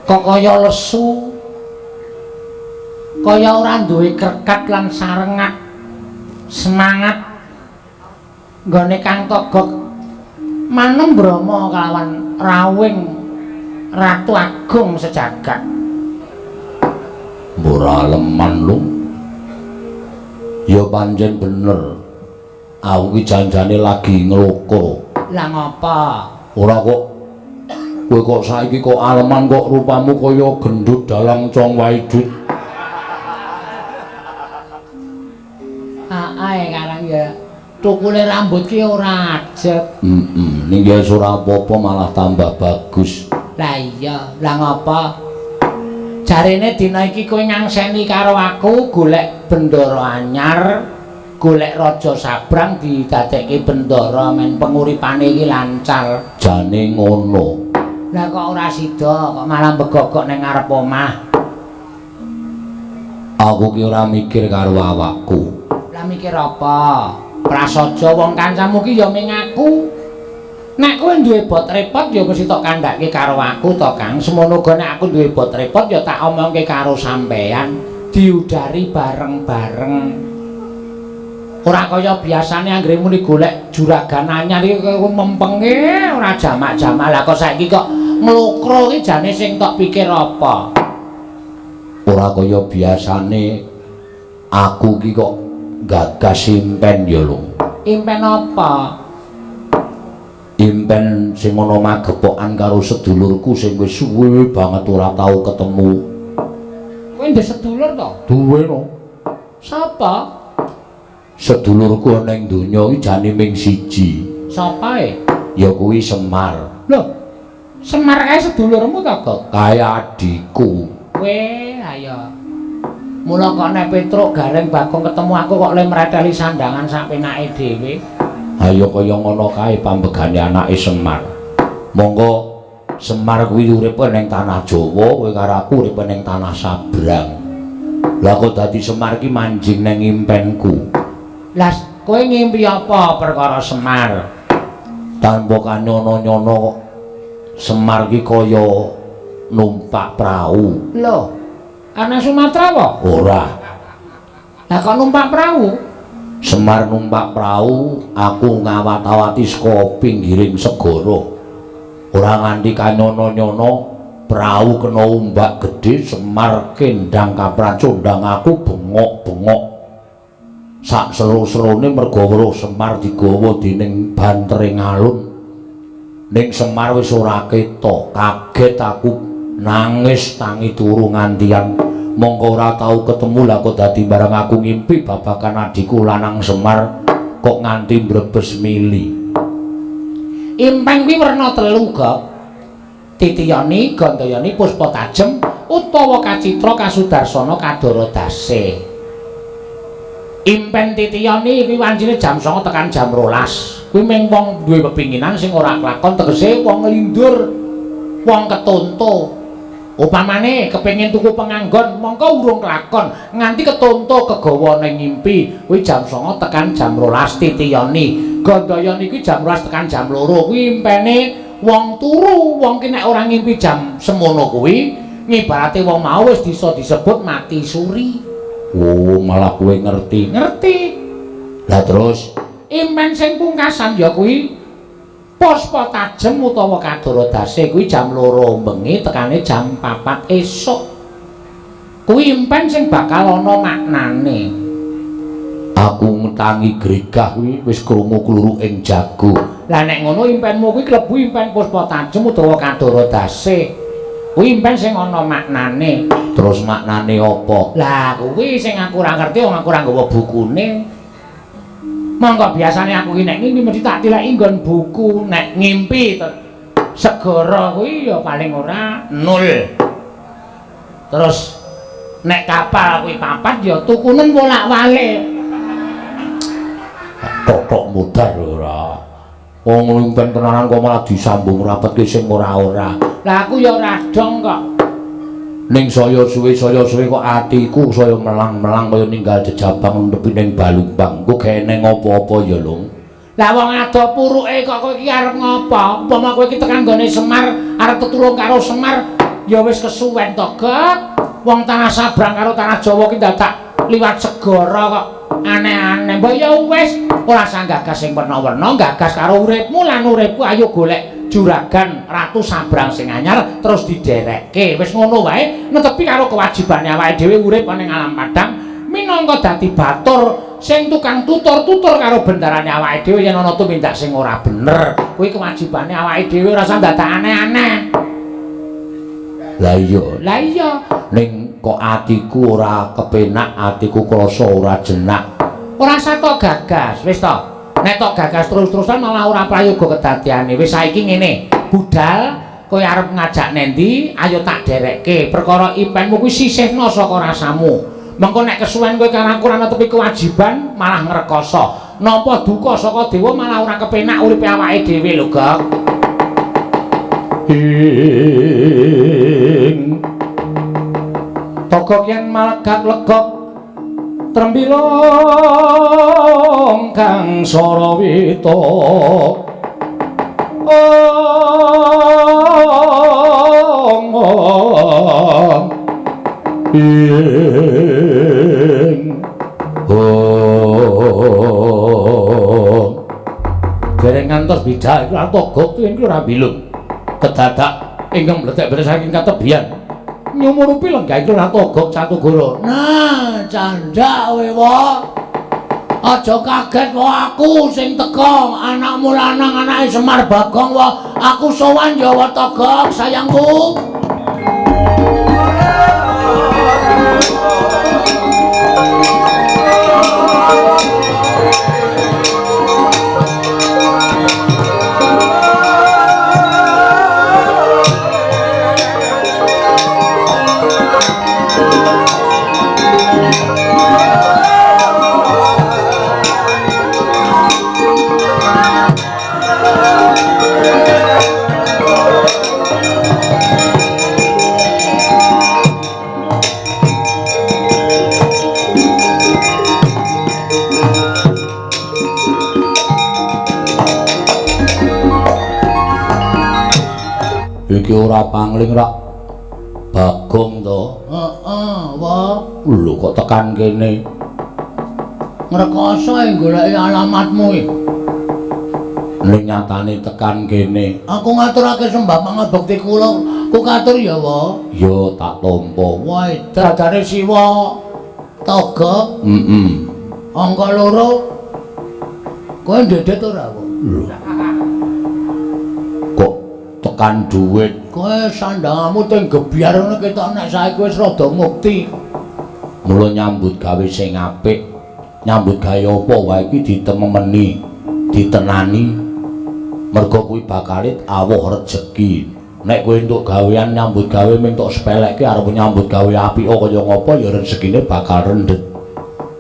Kok kaya lesu. Kaya ora duwe krekat lan sarengak semangat nggone Kang Togog manem Brahma kelawan rawuhing Ratu Agung sejagat. Ora leman lu. Ya pancen bener. Aku ki janjane lagi ngloko. Lah ngapa? Ora kok kowe kok saiki kok aleman kok rupamu kaya gendut dalang Cong Waidut. Ae karang ya. Tukule rambut ki ora ajet. Heeh, ning ya ora apa-apa malah tambah bagus. Lah iya, lah ngapa? Jarene dina iki kowe ngangseni karo aku golek bendara anyar, golek raja sabrang didadekke bendara men penguripane iki lancar. Jane ngono. Lah kok ora sida, kok malah begogok ning ngarep omah. Aku ki ora mikir karo awakku. Lah mikir apa? Prasaja wong kancamu ki ya ming aku. Nek kowe duwe bot repot ya mesti tok kandhake karo aku to, Kang. Semono uga nek aku duwe bot repot ya tak omongke karo sampean, diudari bareng-bareng. Ora kaya biasane anggere muni golek juragan anyar iki kowe mempenge ora jamak-jamak. Lah kok saiki kok mlokro iki jane sing tok pikir apa? Ora kaya biasane aku ki kok gagas impen ya lho. Impen apa? Impen sing ana magepokan karo sedulurku sing wis suwe banget ora tau ketemu. Kowe ndek sedulur to? Duwe no. Sapa? Sedulurku ana ing donya iki jane ming siji. Sapa e? Ya kuwi Semar. Lho, Semar kae sedulurmu to, Gok? Kae adhiku. Kowe ayo. Mula kok nek Petruk Gareng Bagong ketemu aku kok le mreteli sandangan sak penake dhewe. Ayo kaya ngono kae pambegane anake Semar. Monggo Semar kuwi uripe ning tanah Jawa, kowe karo aku uripe ning tanah Sabrang. Lah kok dadi Semar ki manjing ning impenku. Lah kowe ngimpi apa perkara Semar? Tanpa kanyono-nyono kok Semar ki kaya numpak prau. Lho, ana Sumatera apa? Ora. Lah kok numpak prau? Semar numpak prau, aku ngawat-awati saka pinggiring segara. Ora nganti kanyono-nyono, prau kena ombak gedhe, Semar kendang kapracondang aku bengok-bengok. Sak seru-serune merga weruh Semar digawa dening bantering alun. Ning Semar wis ora ketok, kaget aku nangis tangi turu ngantian. Mongko ora tau ketemu lah kok dadi barang aku ngimpi babagan adhiku lanang Semar kok nganti mbrebes mili. Impen kuwi werna telu, Gok. Titiyani, Gandayani, Puspa Tajem utawa Kacitra Kasudarsana Kadara Dase. Impen titiyani kuwi wancine jam 09.00 tekan jam 12. Kuwi mung wong duwe pepinginan sing ora klakon, tegese wong nglindur, wong ketonto. Upamane kepengin tuku penganggon, mongko urung klakon nganti ketonto kegawa ning ngimpi. Kuwi jam 09.00 tekan jam 12 titiyani. Gandayani kuwi jam 12 tekan jam 2. Kuwi impene wong turu. Wong ki nek ora ngimpi jam semono kuwi ngibarate wong mau wis bisa disebut mati suri. Oh, malah kowe ngerti. Ngerti. Lah terus impen sing pungkasan ya kuwi Puspa Tajem utawa Kadara Dase kuwi jam 2 bengi tekane jam 4 esuk. Kuwi impen sing bakal ana maknane. Aku ngetangi gregah kuwi wis krungu kluruk ing jago. Lah nek ngono impenmu kuwi klebu impen Puspa Tajem utawa Kadara Dase. Kuwi impen sing ana maknane. Terus maknane apa? Lah kuwi sing aku ora ngerti, wong aku ora nggawa bukune. Monggo biasane aku ki nek ngimpi mesti tak tileki nggon buku. Nek ngimpi segara kuwi ya paling ora 0. Terus nek kapal kuwi 4 ya tukunen wolak-walik. Tok-tok mudar ora. Wong impen tenanan kok malah disambung rapetke sing ora-ora. Lah aku ya ora dong kok. Ning saya suwe kok atiku saya melang-melang kaya ninggal jejabang nepi ning Balumbang. Engko gaene ngopo-apa ya, Lung. Lah wong ado puruke kok kowe iki arep ngopo? Upama kowe iki tekan nggone Semar, arep tetulung karo Semar, ya wis kesuwen to, Gek. Wong tanah Sabrang karo tanah Jawa ki dadak liwat segara kok aneh-aneh. Mbok ya wis ora usah gagas sing werna-werna, gagas karo uripmu lan uripku ayo golek juragan Ratu Sabrang sing anyar terus diderekke. Wis ngono wae, netepi karo kewajibane awake dhewe urip ning alam padang minangka dadi batur sing tukang tutur-tutur karo bendarane awake dhewe yen ana tumindak sing ora bener. Kuwi kewajibane awake dhewe ora usah dadak aneh-aneh. Lah iya, lah iya. Ning kok atiku ora kepenak, atiku krasa ora jenak. Ora usah tok gagas, wis to. Nek tok gagas terus-terusan malah ora prayoga kedadiane. Wis saiki ngene, budal kowe arep ngajak nendi, ayo tak derekke. Perkara ipenmu kuwi sisihno saka rasamu. Mengko nek kesuwen kowe karo aku ora netepi kewajiban malah ngrekoso. Nampa duka saka dewa malah ora kepenak uripe awake dhewe lho, Gok. Ing Togok yen malegak legok trembilong kang sarawita ong ing oh dereng ngantos bidak iku Togok kuwi ora bilung kedadak ingkang mlethek beres saking katebian nyumurupi lenggah iku Togok Catugoro. Nah, candhak kowe wae. Aja kaget wae aku sing teka, anakmu lanang anake Semar Bagong wae. Aku sowan ya wae Togok sayangku. Iki ora pangling rak Bagong to. Heeh, wa. Lho kok tekan kene? Ngrekoso e goleki alamatmu iki. Ning nyatane tekan kene. Aku ngaturake sembah pangabekti kula. Ku katur ya, wa. Ya tak tampa. Wah, dadane Siwa Togok. Heeh. Angka 2. Kowe ndedet ora, wa? Lho. Kok tekan duit? Kowe sandangamu teng gebyar ngono ketok nek saiki wis rada mukti. Mula nyambut gawe sing apik. Nyambut gawe apa wae iki ditememeni, ditenani. Mergo kuwi bakale awuh rejeki. Nek kowe entuk gawean nyambut gawe mung tok sepelekke arep nyambut gawe apik kaya ngapa ya rezekine bakal rendhet.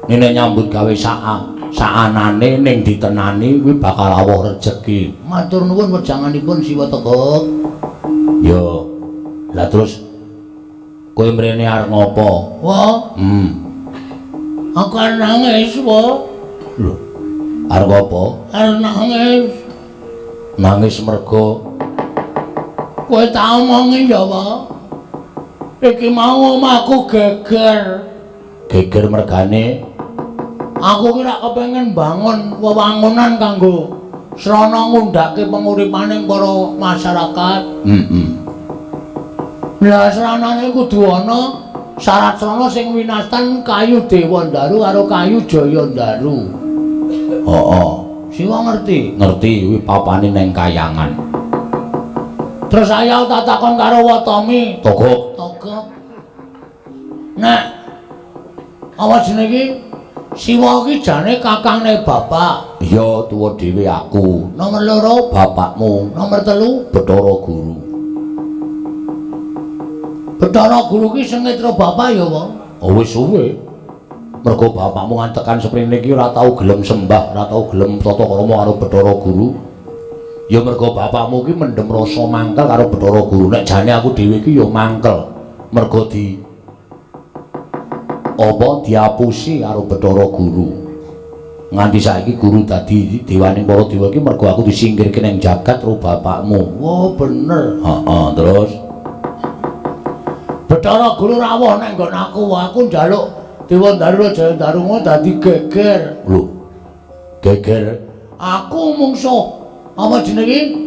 Nek nyambut gawe saanane ning ditenani kuwi bakal awuh rejeki. Matur nuwun wejanganipun Siwa Togok. Ya. Lah terus kowe mrene arep ngopo? Wah. Aku arep nangis, wa. Lho. Arep apa? Arep nangis. Nangis mergo kowe tak omongi ya, wa. Iki mau omahku geger. Geger mergane aku ki rak kepengin bangun wewangunan kanggo srana ngundhake penguripaning para masyarakat. Heeh. Lah sranane kudu ana syarat srana sing winastan kayu Dewandaru karo kayu Jayandaru. Heeh. Siwa ngerti? Ngerti kuwi papane neng kayangan. Terus saya tak takon karo Watomi. Togok. Togok. Nek apa jenenge iki? Siwa iki jane kakangne bapak. Iya, tuwa dhewe aku. Nomor 2 bapakmu, nomor 3 Bathara Guru. Bathara Guru ki sengit karo bapak ya, Pak? Oh wis suwe. Mergo bapakmu ngantekan seprene iki ora tau gelem sembah, ora tau gelem tata krama karo Bathara Guru. Ya mergo bapakmu ki mendem rasa mangkel karo Bathara Guru. Nek jane aku dhewe iki ya mangkel. Mergo di apa diapusi karo Bathara Guru. Nganti saiki guru dadi dewaning para dewa iki mergo aku disingkirke ning jagat karo bapakmu. Wah, bener. Heeh, terus Bathara Guru rawuh nang nggon aku, aku njaluk Dewa Ndaru Jaya Ndarunga dadi geger. Lho. Geger. Aku mungsuh apa jenenge?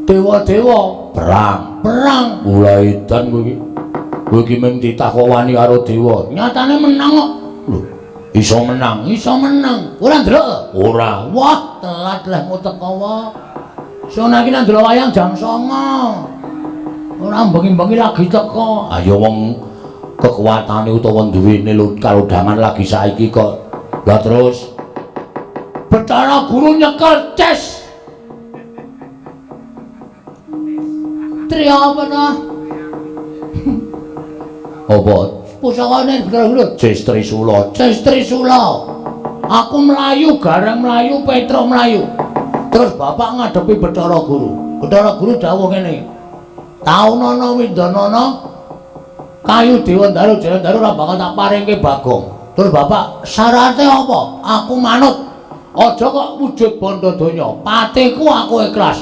Dewa-dewa perang. Perang. Mulai edan kowe iki. Kowe iki mung titah kok wani karo dewa. Nyatane menang kok. Lho, iso menang, iso menang. Ora ndelok? Ora. Wah, telat lehmu teko wae. Sono iki nang ndelok wayang jam 09.00. Ora bengi-bengi lagi teko. Ayo wong kekuatane utawa duwene kalodhangan lagi saiki kok. Lah terus Bathara Guru nyekel ces. Tri apa ta? Apa? Pusakane Bathara Guru Ces Trisula. Ces Trisula. Aku mlayu, Gareng mlayu, Petruk mlayu. Terus bapak ngadepi Bathara Guru. Bathara Guru dawuh ngene. Taunana windanana kayu Dewa Ndaru Jaya Ndaru ora bakal tak paringke Bagong. Terus bapak syarate apa? Aku manut. Aja kok wujud bondo donya. Patiku aku ikhlas.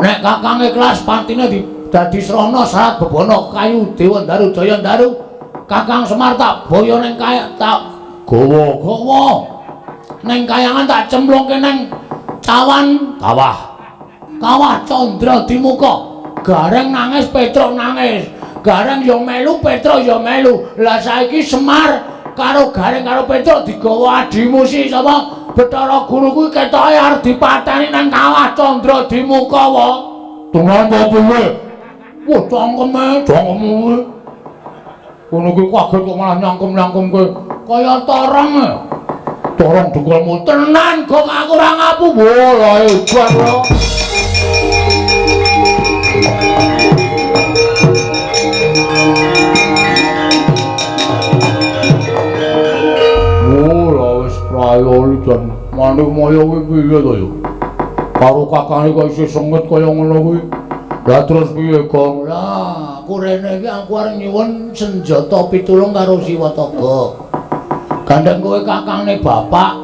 Nek kakang ikhlas patine dadi srana syarat bebana kayu Dewa Ndaru Jaya Ndaru. Kakang Semar tak boyo ning kaya tak gawa-gawa. Ning kayangan tak cemplungke ning cawan kawah. Kawah Candra Dimuka. Gareng nangis, Petruk nangis. Gareng ya melu, Petruk ya melu. Lah saiki Semar karo Gareng karo Petruk digawa adimu si sapa? Bathara Guru kuwi ketoke arep dipateni nang kawah Candra Dimuka wae. Tenan apa piye? Wah, cangkeme, cangkemmu kuwi. Ngono kuwi kaget kok malah nyangkem-nyangkemke kaya torong. Torong dengkulmu tenan kok aku ora ngapu. Wah, lah hebat lho. Ayo jan Manikmaya kuwi piye to ya? Karo kakange kok isih sengit kaya ngono kuwi. Lah terus piye, Gong? Lah, aku rene iki aku arep nyuwun senjata pitulung karo Siwa Togok. Gandeng kowe kakangne bapak.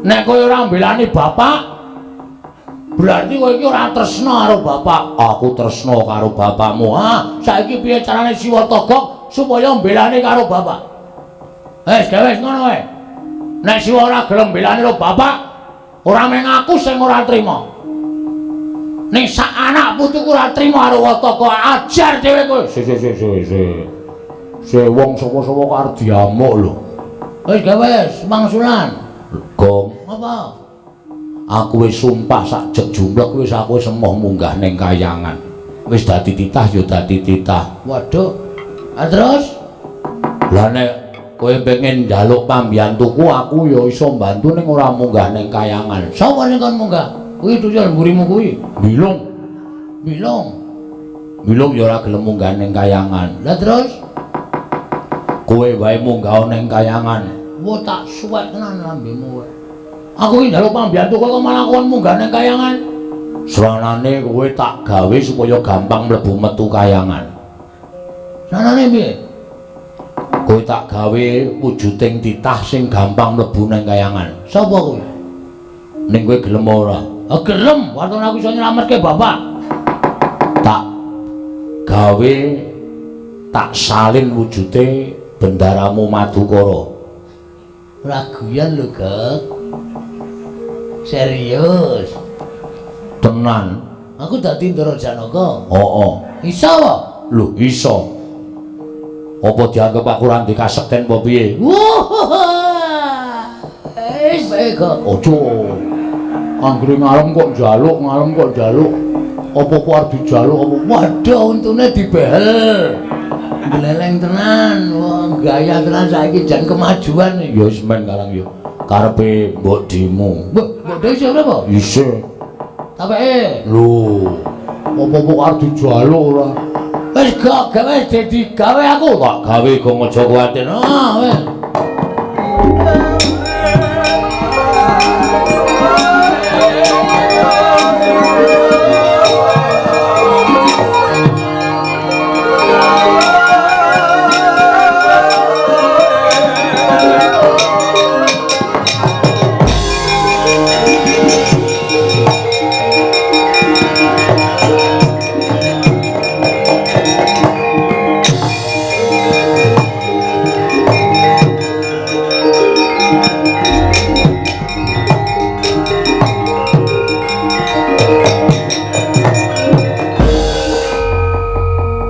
Nek kowe ora mbelani bapak, berarti kowe iki ora tresna karo bapak. Aku tresna karo bapakmu. Ah, saiki piye carane Siwa Togok supaya mbelani karo bapak? Wis, gawe ngono wae. Nek Siwa ora gelem mbelani karo bapak, ora mung aku sing ora trima. Ning sak anak putuku ora trima karo Wataka, ajar dhewe kowe. Si si si si si. Si wong sapa-sapa kok arep diamuk lho. Wis gawe mangsulan. Gong, apa? Aku wis sumpah sak jek jumlek wis aku wis emoh munggah ning kayangan. Wis dadi titah ya dadi titah. Waduh. Ah terus? Lah nek kowe pengen njaluk pambiyantuku aku ya iso mbantu ning ora munggah ning kayangan. Sapa sing kon munggah? Kuwi tuyul mburimu kuwi. Bilung. Bilung. Bilung ya ora gelem munggah ning kayangan. Lah terus? Kowe wae munggah ning kayangan. Wah tak suwek tenan lambemu kowe. Aku iki njaluk pambiyantu kok malah kon munggah ning kayangan. Sranane kowe tak gawe supaya gampang mlebu metu kayangan. Sranane piye? Kowe tak gawe wujuding titah sing gampang mlebu nang kayangan. Sapa kowe? Ning kowe gelem ora? Ah gelem, waton aku iso nyelametke bapak. Tak gawe tak salin wujude bendaramu Madukara. Ora guyon lho, Gek. Serius. Tenan. Aku dadi Ndara Janaka. Heeh. Iso apa? Lho, iso. Apa dianggep aku ora ndek kasekten apa piye? Wis bae kok. Aja. Anggere ngalem kok njaluk, ngalem kok njaluk. Apa-apa arep dijaluk apa? Waduh, untune dibehel. Gleleng tenan, wah gaya tenan saiki jan kemajuan. Ya wis men karang ya. Karepe mbokdemu. Mbok, mbokde isih urip apa? Isih. Tapeke. Lho, apa-apa arep dijaluk ora? Wis gak gawe dadi gawe aku tak gawe gong aja kuwatir. Ah wis.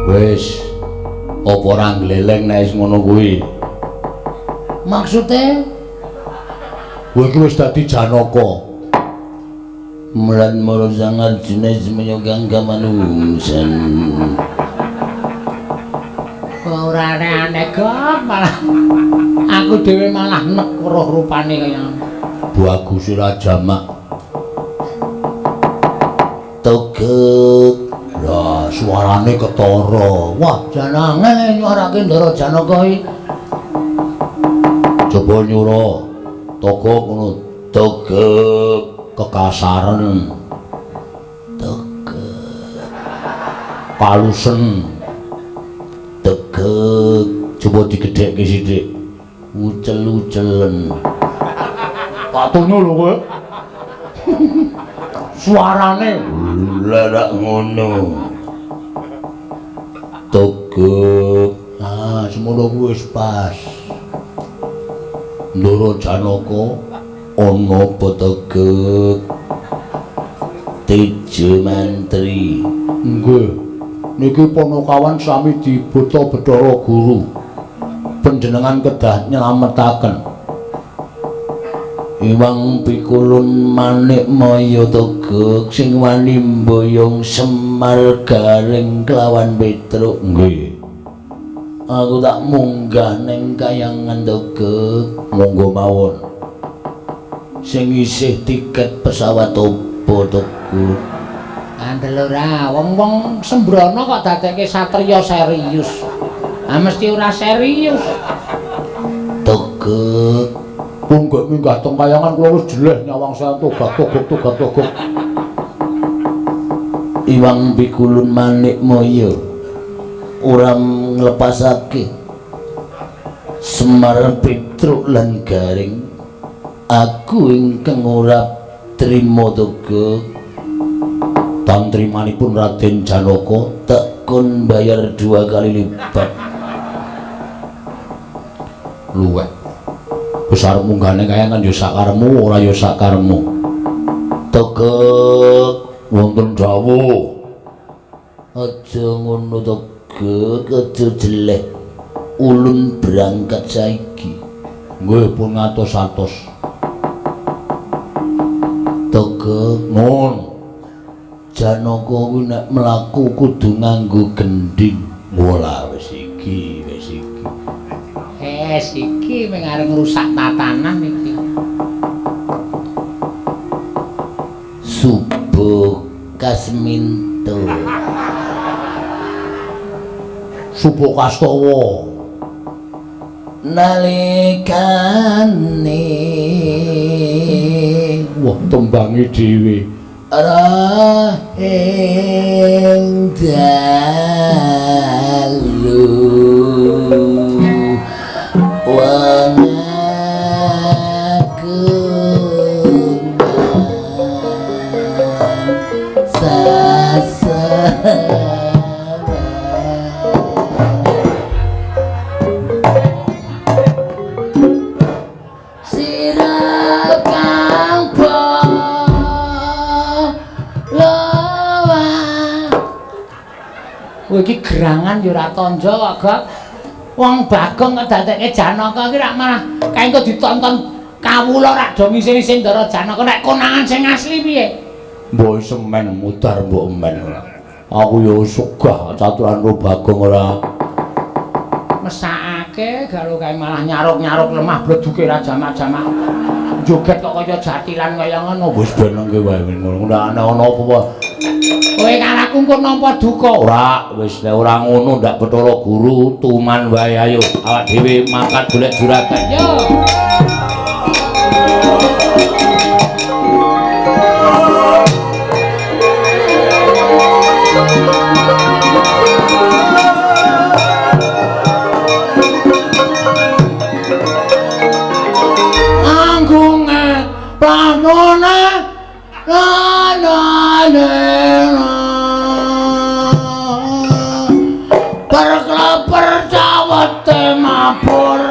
Wis apa ora gleleng nek wis ngono kuwi? Maksude kowe iki wis dadi Janaka. Mulan mara Sang Arjuna semaya kang kamanungsan. Ora aneh-aneh kok, malah aku dhewe malah nek weruh rupane kaya ngono. Bagus ora jamak. Togek. Lah suarane ketara. Wah, jan angel nyuarake Ndara Janaka iki. Coba nyura. Togok ngono. Togek kekasaren. Togek kalusen. Tegek coba digedhekke sithik. Ucel-ucelen. Patune lho kowe. Suarane lha ngono. Togek. Ah, semono kuwi wis pas. Ndara Janaka ana apa Togek? Tejo Mantri. Nggih. Niki Panakawan sami dibeta Bathara Guru. Panjenengan kedah nyelametaken. Iwang pikulun manik maya Togek sing wani mboyong Semar Gareng kelawan Petruk. Nggih. Aku tak munggah ning kayangan Togek. Monggo mawon. Sing isih tiket pesawat opo Togek? Kandel ora, wong-wong sembrono kok dadekke satriya serius. Ah mesti ora serius. Togek. Punggek minggah teng kayangan kula wis jeleh nyawang saya togak togok togak togok. Iwang pikulun manik maya ora nglepasake Semar Petruk lan Gareng. Aku ingkang ora trima Togek. Tantrimanipun Raden Janaka tak kon bayar 2 kali lipat. Luweh. Wis arep munggahne kayangan ya sakaremu ora ya sakaremu. Togek wonten dawuh. Aja ngono Togek, aja jeleh. Ulun berangkat saiki. Nggih pun ngatos-atos. Togek nun. Janaka kuwi nek mlaku kudu nganggo gendhing. Wala wis iki, wis iki. Wis iki mung arep ngrusak tatanan iki. Subuh Kasminto. Subuh Kastawa. Nalikane wah tembange dhewe. Rahing dalu wangagungan sasana sirah kang Kowe iki gerangan ya ora tandha kok, Gok. Wong Bagong kok dadekke Janaka iki rak malah kae engko ditonton kawula rak do ngisin-isin Ndara Janaka nek konangan sing asli piye? Mbok semen mudar mbok men ora. Aku ya sugah caturan ro Bagong ora. Mesakake galo kae malah nyaruk-nyaruk lemah bleduke ra jamak-jamak. Joget kok kaya jatilan kaya ngono. Wis benengke wae ngono. Ora ana apa-apa. Kowe karo aku engko nampa duka. Ora, wis nek ora ngono ndak Bathara Guru tuman wae ayo awak dhewe mangkat golek juragan. Yo. Anggunge planone lanane perkleper cawete mabur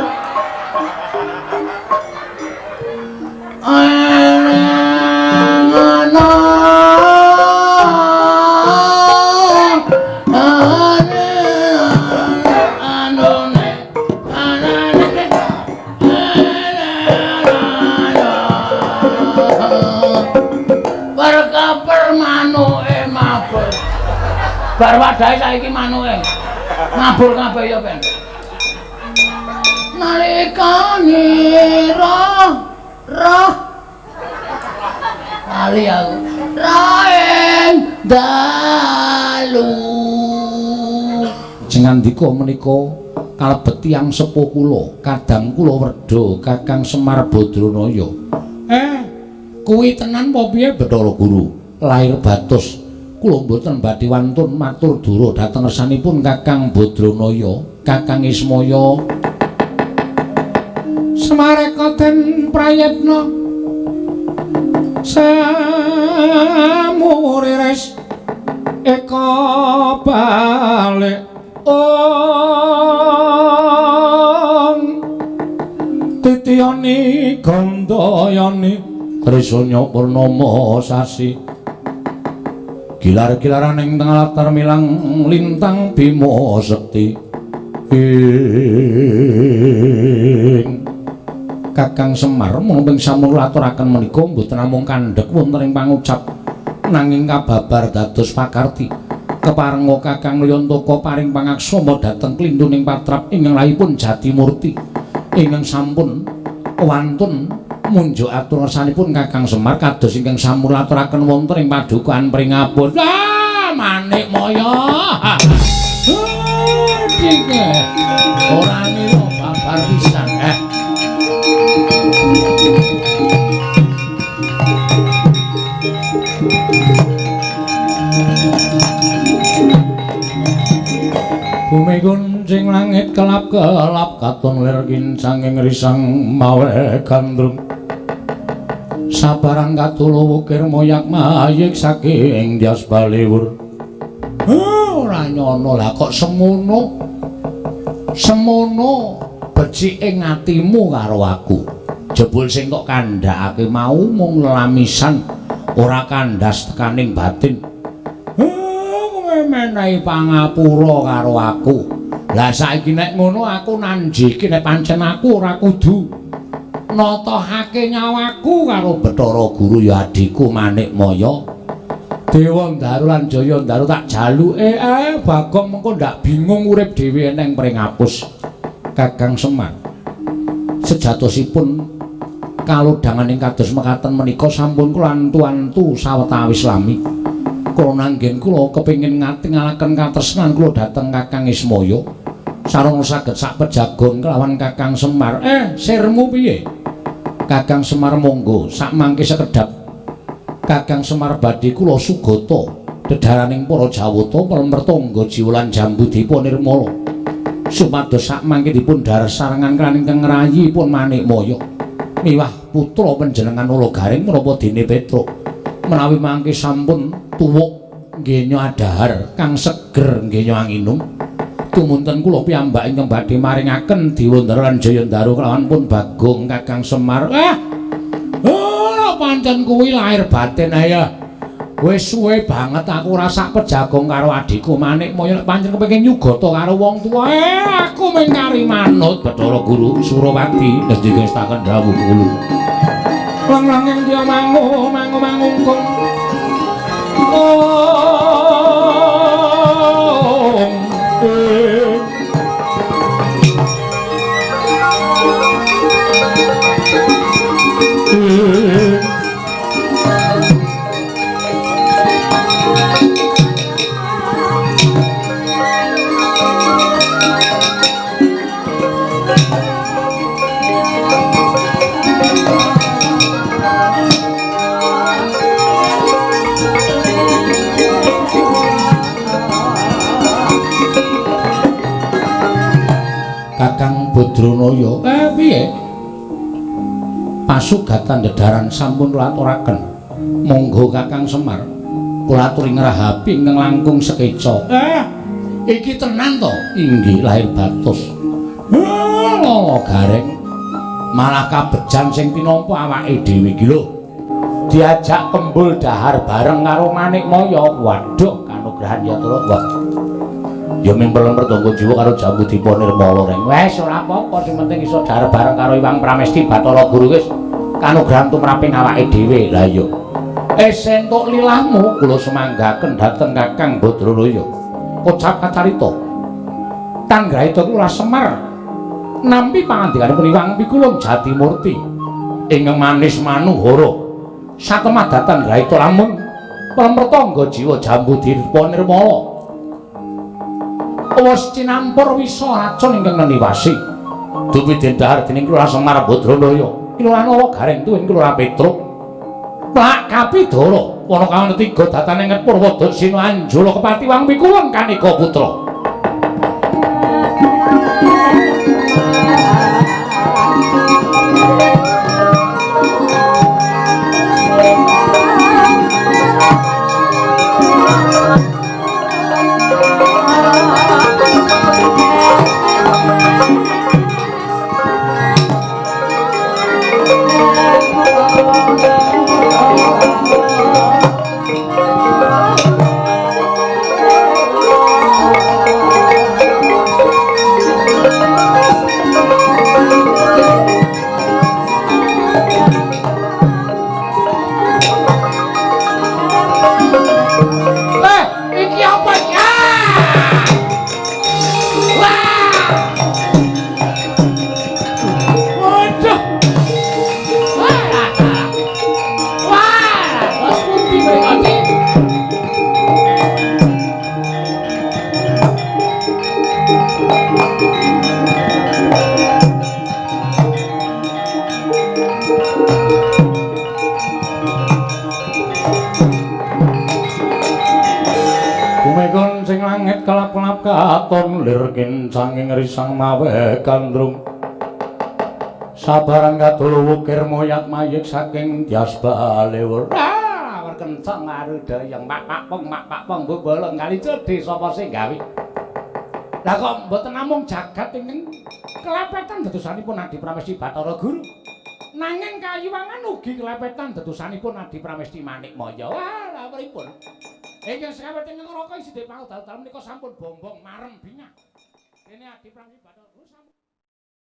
ana. Bar wadahe saiki manuke. Mabur kabeh ya ben. Nalikane roh roh lali aku. Raeng dalu. Jengandika menika kalebet tiyang sepuh kula, kadang kula werda Kakang Semar Badranaya. Kuwi tenan apa piye Bathara Guru? Lahir batos. Kula mboten badhe wantun matur dura dhateng ngersanipun Kakang Badranaya, Kakang Ismaya. Semareka den prayitna samuriris eka balik ong titiyani gandayani trisanya purnama sasi gilar-gilaran ing tengah latar milang lintang bima sekti ing Kakang Semar menapa sampun aturaken menika mboten namung kandhek wonten ing pangucap nanging kababar dados pakarti keparenga Kakang Liyantaka paring pangaksama dhateng klintuning patrap ingkang lahipun Jatimurti ingkang sampun wantun munjuk atur ngersanipun Kakang Semar kados ingkang sampun aturaken wonten ing padukaan Pringapun. Ah, manik moyo. Iki ora ngira babar pisan. Bumi kuncing langit kelap-kelap katon lir kincang ing risang mawe gandrung. Sabarang katulo wukir moyak mayik saking Dyas Baliwur. Ora nyono lah kok semono. Semono becike atimu karo aku. Jebul sing kok kandhakake mau mung lelamisan ora kandhas tekaning batin. Kowe menehi pangapura karo aku. Lah saiki nek ngono aku nanjiki nek pancen aku ora kudu natohake nyawaku karo Bathara Guru ya adhiku Manikmaya. Dewa Ndaru lan Jaya Ndaru tak jaluke Bagong mengko ndak bingung urip dhewe neng Pringapus. Kakang Semar sejatosipun kalodhangan ing kados mekaten menika sampun kula antu-antu sawetawis lami. Kula nanggen kula kepengin ngatingalaken katresnan kula dhateng Kakang Ismaya. Sareng saged sak pejagon kelawan Kakang Semar. Sirmu piye? Kakang Semar monggo sak mangke sekedhap. Kakang Semar badhe kula sugata dedharaning para Jawata mertangga jiwa lan jambu dipa nirmala. Supados sak mangke dipun dhahar sarengan kaliyan ingkang ngrayipun Manikmaya. Miwah putra panjenengan Ula Garing menapa dene Petruk. Menawi mangke sampun tuwuk nggenya adhahar kang seger nggenya anginum. Tumunten kula piyambak ingkang badhe maringaken Dewa Ndara lan Jaya Ndaru kelawan pun Bagong Kakang Semar. Ora pancen kuwi lahir batin ae. Wis suwe banget aku ora sak pejagong karo adhiku Manikmaya nek pancen kepengin nyugata karo wong tuwa. Aku mung kari manut Bathara Guru Surawati nesdikestaken dawuh kula. Lang-lang ing dia mangu mangu mangungkung. Kakang Badranaya, piye? Pasugatan dedharan sampun kula aturaken. Monggo Kakang Semar, kula aturi ngrahapi ingkang langkung sekeca. Iki tenan to? Inggih, lahir batos. Lala Gareng. Malah kabejan sing tinampa awake dhewe iki lho. Diajak kembul dahar bareng karo Manikmaya. Waduh, kanugrahan ya Truk. Wah. Ya mimpel mertangga jiwa karo Jambu Dipa Nirmala reng. Wes ora apa-apa, sing penting iso dahar bareng karo Iwang Pramesti Bathara Guru wis kanugrahan tumraping awake dhewe. Lah iya. Entuk lilahmu kula semanggaken dhateng Kakang Badranaya. Kocap kacarita. Tanggraita Lurah Semar nampi pangandikanipun Iwang Pikulun Jatimurti ingkang manis manuhara. Satemadatan graita lamun pamretangga jiwa jambu dirpa nirmala. Wis cinampur wisa racun ingkang neniwasi. Dupi den dhahar dening Lurah Semar Badranaya. Lurah Nawa Gareng tuwin Lurah Petruk. Plak Kapidara wana kawan tiga datane ing Purwadaksina Anjala Kepati Wang Pikulun Kaneka Putra. Katon lir kincanging risang mawe gandrung sabarang kadol wukir moyat mayik saking Tyas Balewur. Ah, kencang arudayang mak pak pong mak pak pong bolong kali cedhe sapa sing gawe. Lah kok mboten namung jagat ingkang kelepetan dedosanipun Adi Pramesti Bathara Guru, nanging kayuwangan ugi kelepetan dedosanipun Adi Pramesti Manikmaya. Wah, lha pripun? Ingkang sawet ing neraka isi dhewe dalu-dalu menika sampun bombong marem bingah. Kene Adi Pramesti Bathara Guru sampun